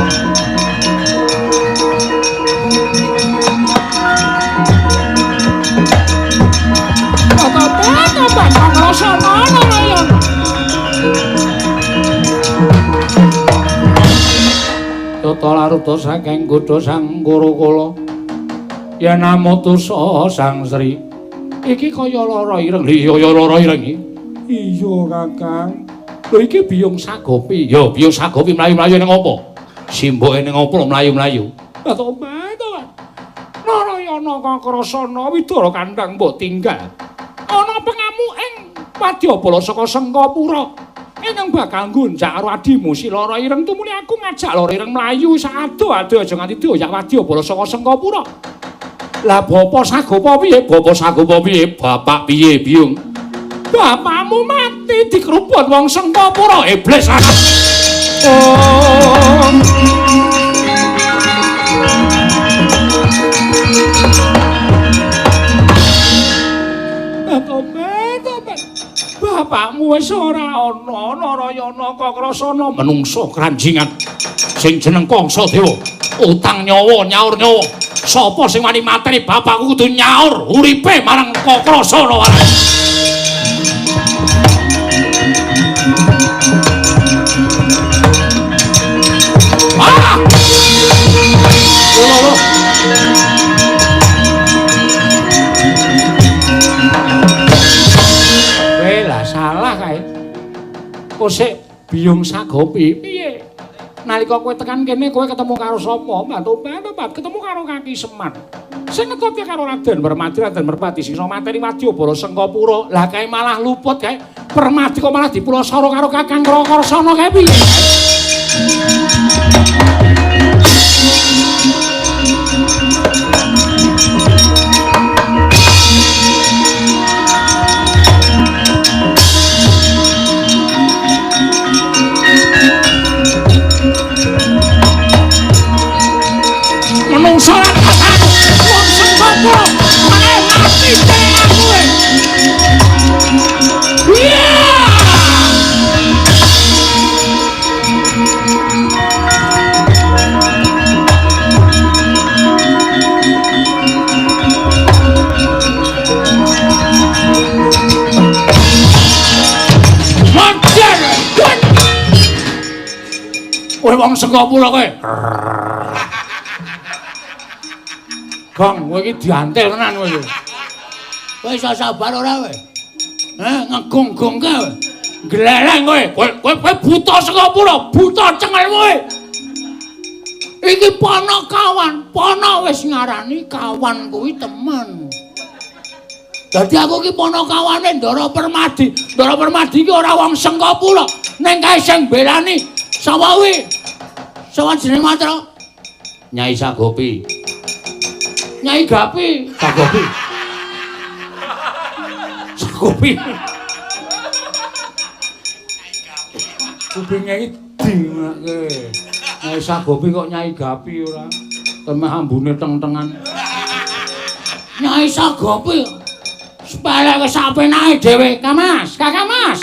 Speaker 1: Tata laruta saking godha sang Kurukula yen amutusa Sang Sri iki kaya lara ireng. Iya ya lara ireng iki. Iya Kakang. Lho iki Biyung Sagopi. Ya Biyung Sagopi mlayu-mlayu ning apa? Simboke ning apa mlayu-mlayu? Lah to Narayana Kakrasana Widara kandhang mbok tinggal. Ana pengamu ing Wadyabala saka Sengkapura. Ingkang bakal nggonjak karo adimu si Lara Ireng tumuli aku ngajak Lara Ireng mlayu sak ado-ado aja nganti dioyak Wadyabala saka Sengkapura. Lah Bapa Sagopa piye? Bapa Sagopa piye? Bapak piye, Biyung? Bapakmu mati dikruput wong Sengkapura iblis anak. Oh. Bapakmu wis ora ana Narayana Kakrasana menungso kranjingan sing jeneng Kangsa Dewa utang nyawa nyaur nyawa sapa sing wani mateni bapakku kudu nyaur uripe marang Kakrasana wae. Ah! Lho lho. Salah kae. Kosek Biyung Sagopi piye? Nalika kowe tekan kene kowe ketemu karo sapa? Bantu-bantu ketemu karo Kaki Semar. Sing ngetutke karo Raden Permadi, Raden Merpati sing iso mateni Wadyabala Sengkapura. Lah kae malah luput kae. Permadi kok malah dipulasara karo Kakang Kakrasana kae piye? Menungso lan kasar wong Sengkapura meneh mati dening aku. Iya. Kowe wong Sengkapura kowe. Gong, kowe iki diantil tenan kowe iki. Kowe iso sabar ora kowe? Heh, ngegong-gongke kowe. Gleleng kowe. Kowe buta Sengkapura, buta cengelmu kowe. Iki pono kawan, pono wis ngarani kawan kuwi temen. Dadi aku iki pono kawane Ndara Permadi. Ndara Permadi iki ora wong Sengkapura, ning kae sing mbelani sapa kuwi? Sapa jenenge Matra? Nyai Sagopi. Nyai Gapi, Sagopi. Sagopi. Kupinge iki dingake. Nyai Sagopi kok Nyai Gapi ora. Temeh ambune teng-tengan. Nyai Sagopi sepeleke sapenake dhewe, Kamas, Kakang Mas.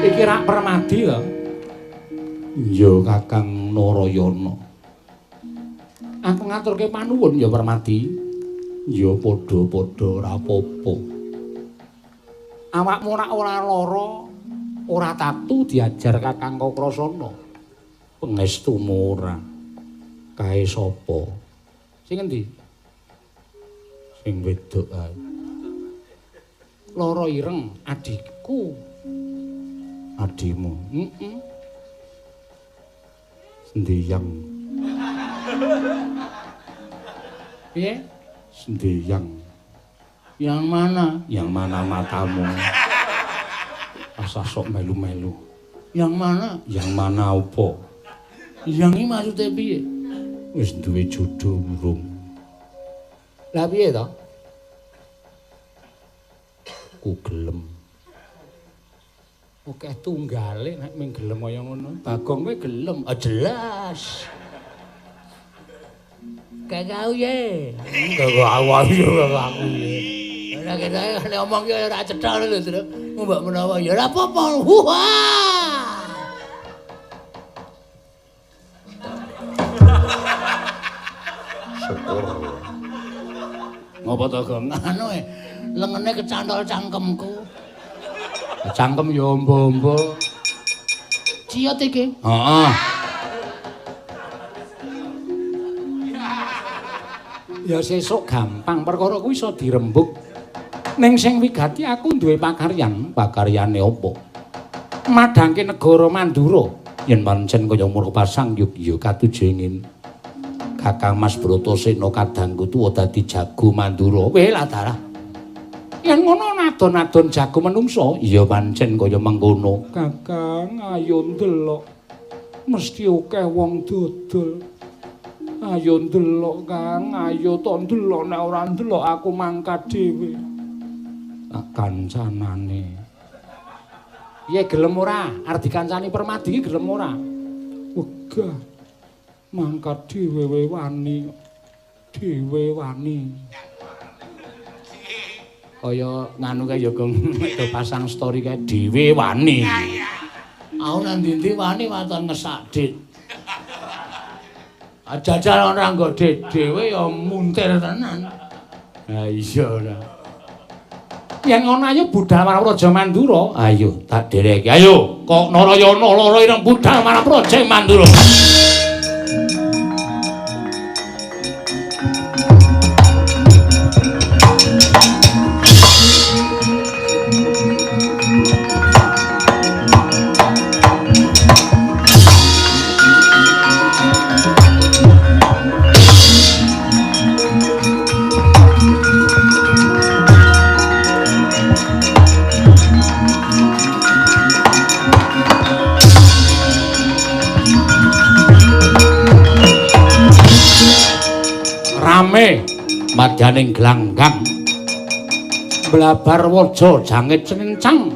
Speaker 1: Iki rak Permadi lho. Iya Kakang Narayana. Aku ngaturke panuwun ya Permadi. Ya padha-padha ora apa-apa. Awakmu ora lara, ora tatu diajar Kakang Kakrasana. Pangestumu ora. Kae sapa? Sing endi? Sing wedok ae. Lara ireng adikku. Adimu. Heeh. Sendiyang. Piye? Sendiyang. Yang mana? Yang mana matamu? Asa sok melu-melu. Yang mana? Yang mana opo? Yang iki maksude piye? Wis duwe jodoh urung. Lah piye to? Ku gelem. Oke tunggale nek ming gelem kaya ngono. Bagong kowe gelem, ah jelas. Kakau ye. Kakau aku ye. Ora ketoke nek omong ki ora cetha lho, Tru. Mbok menawa ya ora apa-apa. Wah. Syukur. Ngopo to, Gong? Anu e, lengene kecantol cangkemku. Cangkem ya ombo-ombo. Ciut iki. Heeh. Ya sesuk gampang perkara kuwi iso dirembug. Ning sing wigati aku duwe pakaryan. Pakaryane apa? Madhangke negara Mandura. Yen pancen kaya murpa sang yugya katujengin. Kakang Mas Bratasena kadangku tuwa dadi jago Mandura. Weh lah dalah. Yen ngono nadon-nadon jago menungso, iya pancen kaya mengkono. Kakang, ayo ndelok. Mesti akeh wong dodol. Ayo ndelok, Kang, ayo to ndelok, nek ora ndelok aku mangkat dhewe. Tak kancanane. Piye gelem ora? Arep dikancani Permadi iki gelem ora? Wegah. Mangkat dhewe wani. Dhewe wani. Kaya nganu kae ya Gong, do pasang story kae dhewe wani. Aku nang ndi-ndi wani waton ngesak dit. Jajal ora nggo dhewe ya muntir tenan. Ha iya ora. Yen ngono ayo budal marang Praja Mandura. Ayo tak dereki. Ayo kok Narayana lara ireng budal marang Praja Mandura. Madyaning glanggang blabar waja jangit cencang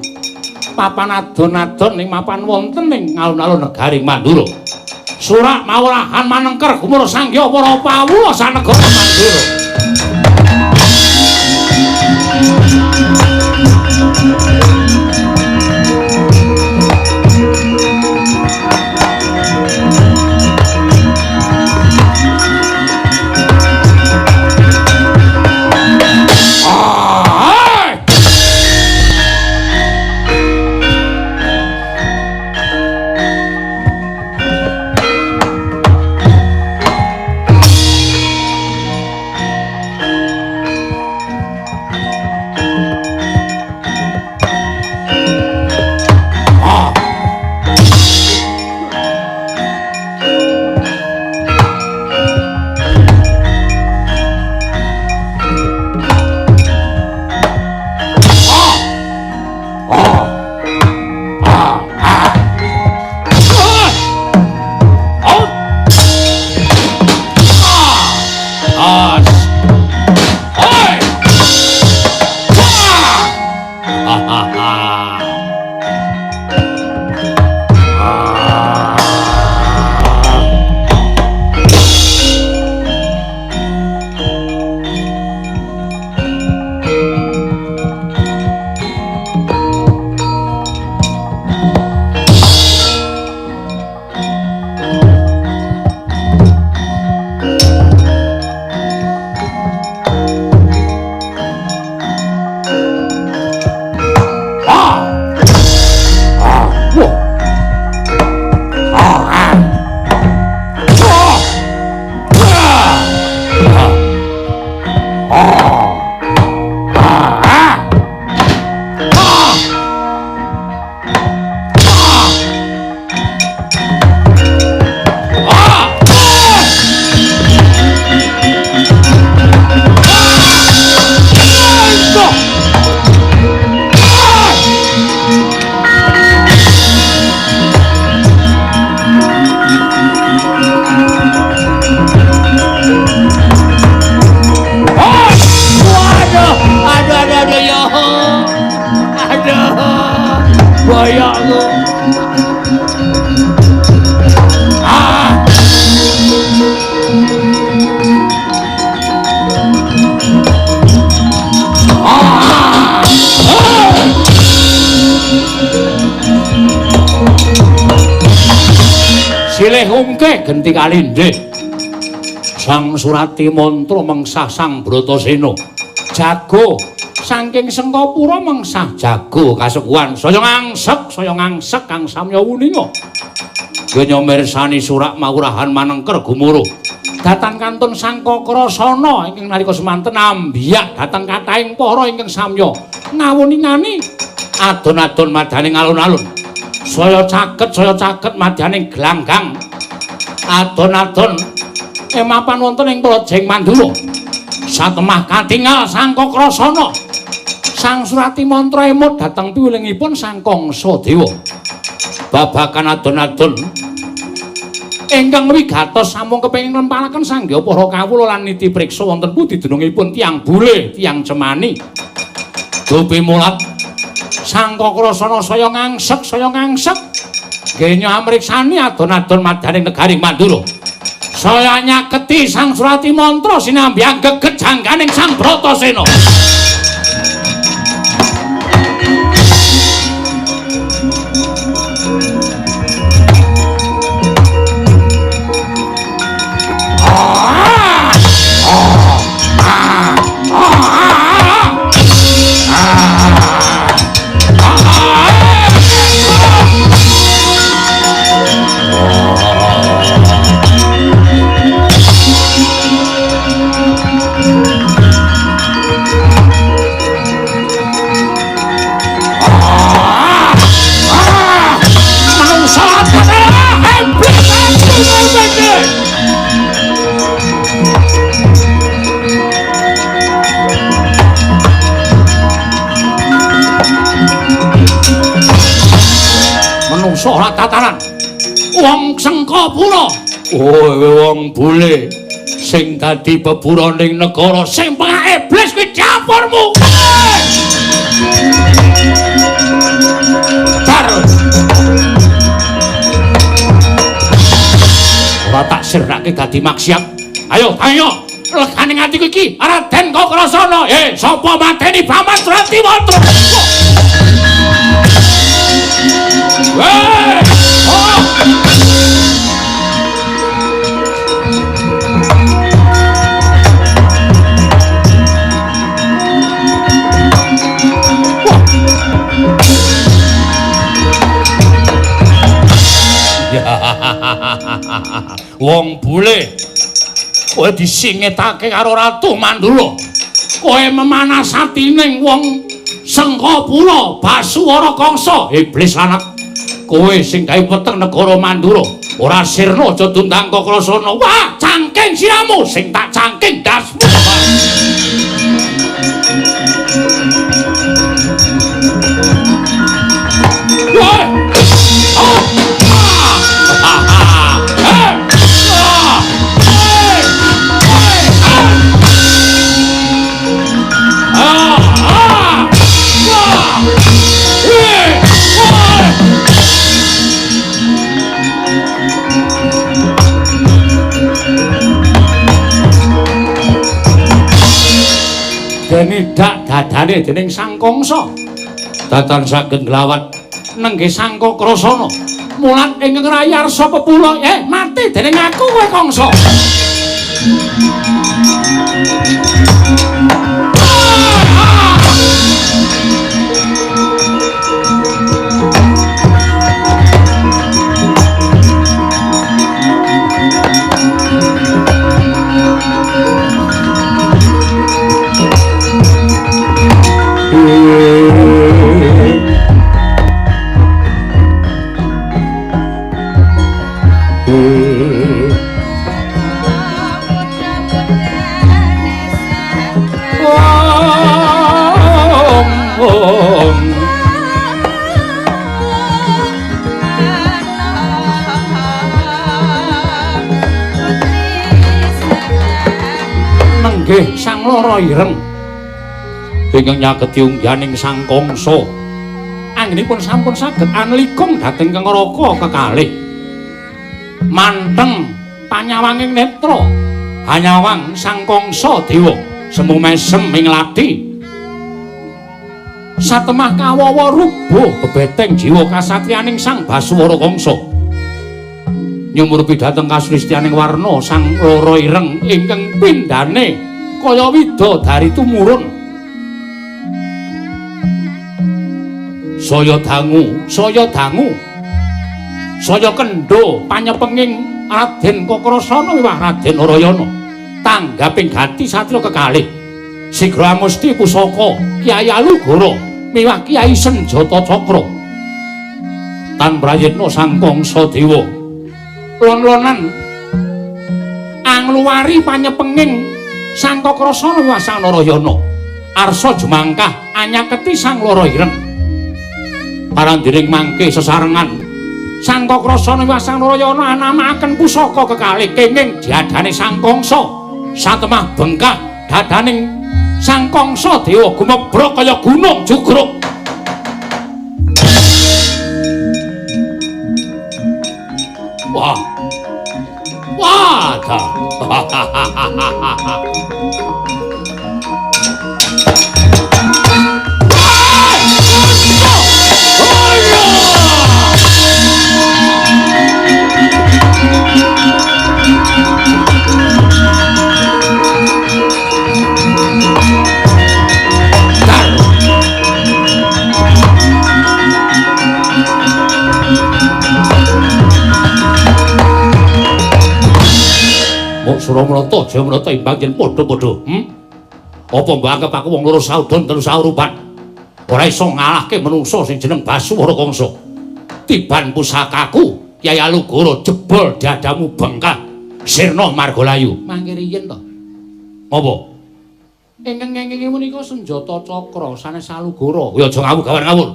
Speaker 1: papan adon-adon ing mapan wonten ing alun-alun negaring Mandura. Surak mawurahan manengker gumur sanggya para pawula sanegara Mandura. Sungke genti kalindih. Sang Surati Mantra mengsah Sang Bratasena. Jago saking Sengkapura mengsah jago kasekuhan saya ngangsek kang samya wuninga. Genya mirsani surak mawurahan manengker gumuruh. Dhateng kantun Sangkakrasana ingkang nalika semanten ambiyak dhateng kathahing para ingkang samya ngawuningani adon-adon madyaning alun-alun. Saya caket madyaning glanggang. Adon-adon emapan wonten ing Prajeng Mandura. Satemah katingal Sangkakrasana. Sang Surati Mantra emut dhateng piwulingipun Sang Kangsa Dewa. Babakan adon-adon ingkang wigatos sampun kepengin nglempalaken sangya para kawula lan niti priksa wonten pundi dunungipun tiyang bule, tiyang cemani. Dupi mulat Sangkakrasana saya ngangsek. Genya amriksani adon-adon madyaning negaring Mandura. Saya nyaketi Sang Surati Mantra sinambyang geget jangganing Sang Bratasena. Menungso ora tataran. Wong Sengkapura. Oh, wong bule sing dadi beburaning negara sing pengak iblis kuwi dapurmu. Bar. Ora tak sirnake dadi maksiat. Ayo, ayo. Legane atiku iki Raden Kakrasana. Sapa mateni Paman Surati Mantra? Weh! Oh! Wong bule kowe disingetake karo Ratu Mandura. Kowe memanas atining wong Sengkapura Basuwara Kangsa iblis anak. Kowe sing gawe weteng negara Mandura ora sirna aja dundang Kakrasana. Wah, cangking siramu sing tak cangking dasmu. Wah! Oh! Ah! Ah! Eh! Ah! Eh! Ah! Ah! Ah! Eh! Ah! Denidak dadane dening Sang Kangsa. Datan saged nglawat nenggih Sangkakrasana. Mulat ingkang rayarsa pepula, mati dening aku kowe Kangsa. Nenggih Sang Lara Ireng ingkang nyaketi ungganing Sang Kangsa. Anggenipun sampun saged anlikung dhateng neraka kekalih. Manteng panyawanging netra hanyawang Sang Kangsa dewa semu mesem ing lathi. Satemah kawawa rubuh bebeteng jiwa kasatriyaning Sang Basuwara Kangsa. Nyumurpi dhateng kasulistyaning warna sang loro ireng ingkang pindhane kaya widodari tumurun. Saya dangu, saya dangu. Saya kendho panyepenging Raden Kakrasana miwah Raden Narayana. Tanggaping gati satriya kekalih. Sigra amusti pusaka Kyai Alugoro miwah Kyai Senjata Cakra. Tan prayitna Sang Kangsa Dewa. Lon-lonan angluwari panyepenging Sang Kakrasana miwah Sang Narayana. Arsa jumangkah anyaketi Sang Loro Ireng. Parandiring mangke sesarengan Sang Kakrasana miwah Sang Narayana anamakaken pusaka kekalih kenging diadane Sang Kangsa. Satemah bengkah dadaning Sang Kangsa Dewa gumebrok kaya gunung jugruk. Wah. Wah, dah. Suramrata Jayamrata imbang yen padha-padha. Apa mbok anggap aku wong loro saudon telu saurupan? Ora iso ngalahke menungsa sing jeneng Basuwara Kangsa. Tiban pusakaku Kyai Alugoro jebol dadamu bengkah sirna margalayu.
Speaker 2: Mangke riyen to.
Speaker 1: Apa?
Speaker 2: Ingkang ngengingi menika senjata cakra sanes Alugoro.
Speaker 1: Kowe aja ngawur gawan ngawur.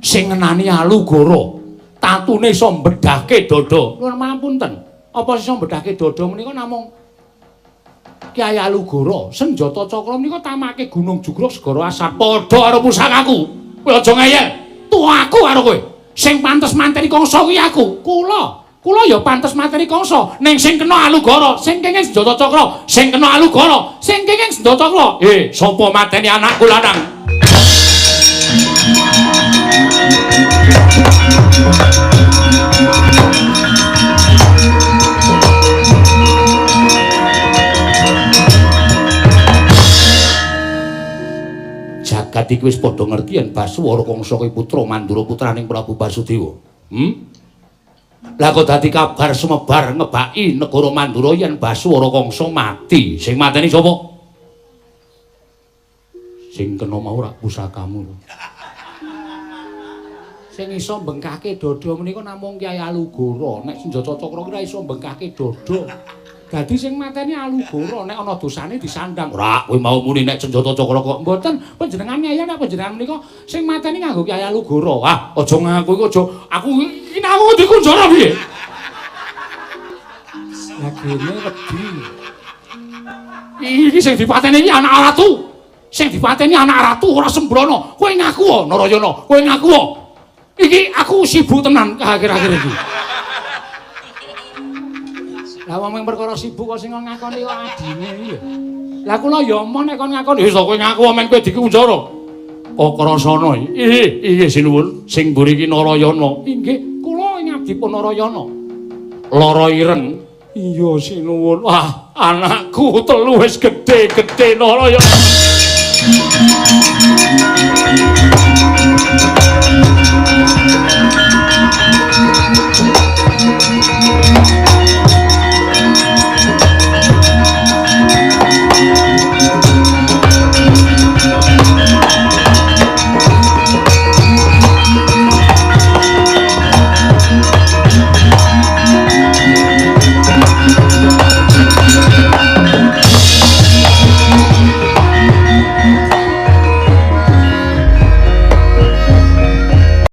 Speaker 1: Sing ngenani Alugoro tatune iso mbedhahke dada.
Speaker 2: Nuwun pangapunten. Apa iso mbedhahke dada menika namung Kyai Alugoro. Senjata cakra menika tamake Gunung Jugruk Segara Asat.
Speaker 1: Padha karo pusakaku. Kowe aja ngeyel. Tuaku karo kowe. Sing pantes mateni Kangsa kuwi aku.
Speaker 2: Kula. Kula ya pantes mateni Kangsa.
Speaker 1: Ning sing kena Alugoro, sing kenging senjata cakra, sing kena Alugoro,
Speaker 2: sing kenging senjata cakra.
Speaker 1: Sapa mateni anakku lanang? Jagat iki wis padha ngerti yen Basuwara Kangsa kuwi putra Mandura putraning Prabu Basudewa. Lah kok dadi kabar sumebar ngebaki negara Mandura yen Basuwara Kangsa mati. Sing mateni sapa? Sing kena mau rak pusakamu.
Speaker 2: Sing iso mbengkahke dada menika namung Kyai Alugoro. Nek senjata cakra ki ora iso mbengkahke dada. Dadi sing mateni Alugoro nek ana dosane disandang.
Speaker 1: Ora, kowe mau muni nek senjata cakra kok.
Speaker 2: Mboten, panjenengan ngeyel nek panjenengan menika sing mateni nganggo Kyai Alugoro.
Speaker 1: Ah, aja ngaku iku aja. Aku iki aku dikunjara piye?
Speaker 2: Lah gene wedi.
Speaker 1: Iki sing dipateni iki anak ratu. Sing dipateni anak ratu ora sembrono. Kowe ngaku Narayana, kowe ngaku. Iki aku sibuk tenan akhir-akhir iki.
Speaker 2: Lah wong perkara sibuk kok sing ngakoni kok adine iki ya. Lah kula ya emoh nek kon ngakoni.
Speaker 1: Wis kowe ngaku men kowe dikunjara. Kakrasana iki. Inggih sinuwun, sing mburi iki Narayana.
Speaker 2: Inggih, kula ing abdipun Narayana.
Speaker 1: Lara ireng. Iya sinuwun. Wah, anakku telu wis gedhe-gedhe Narayana.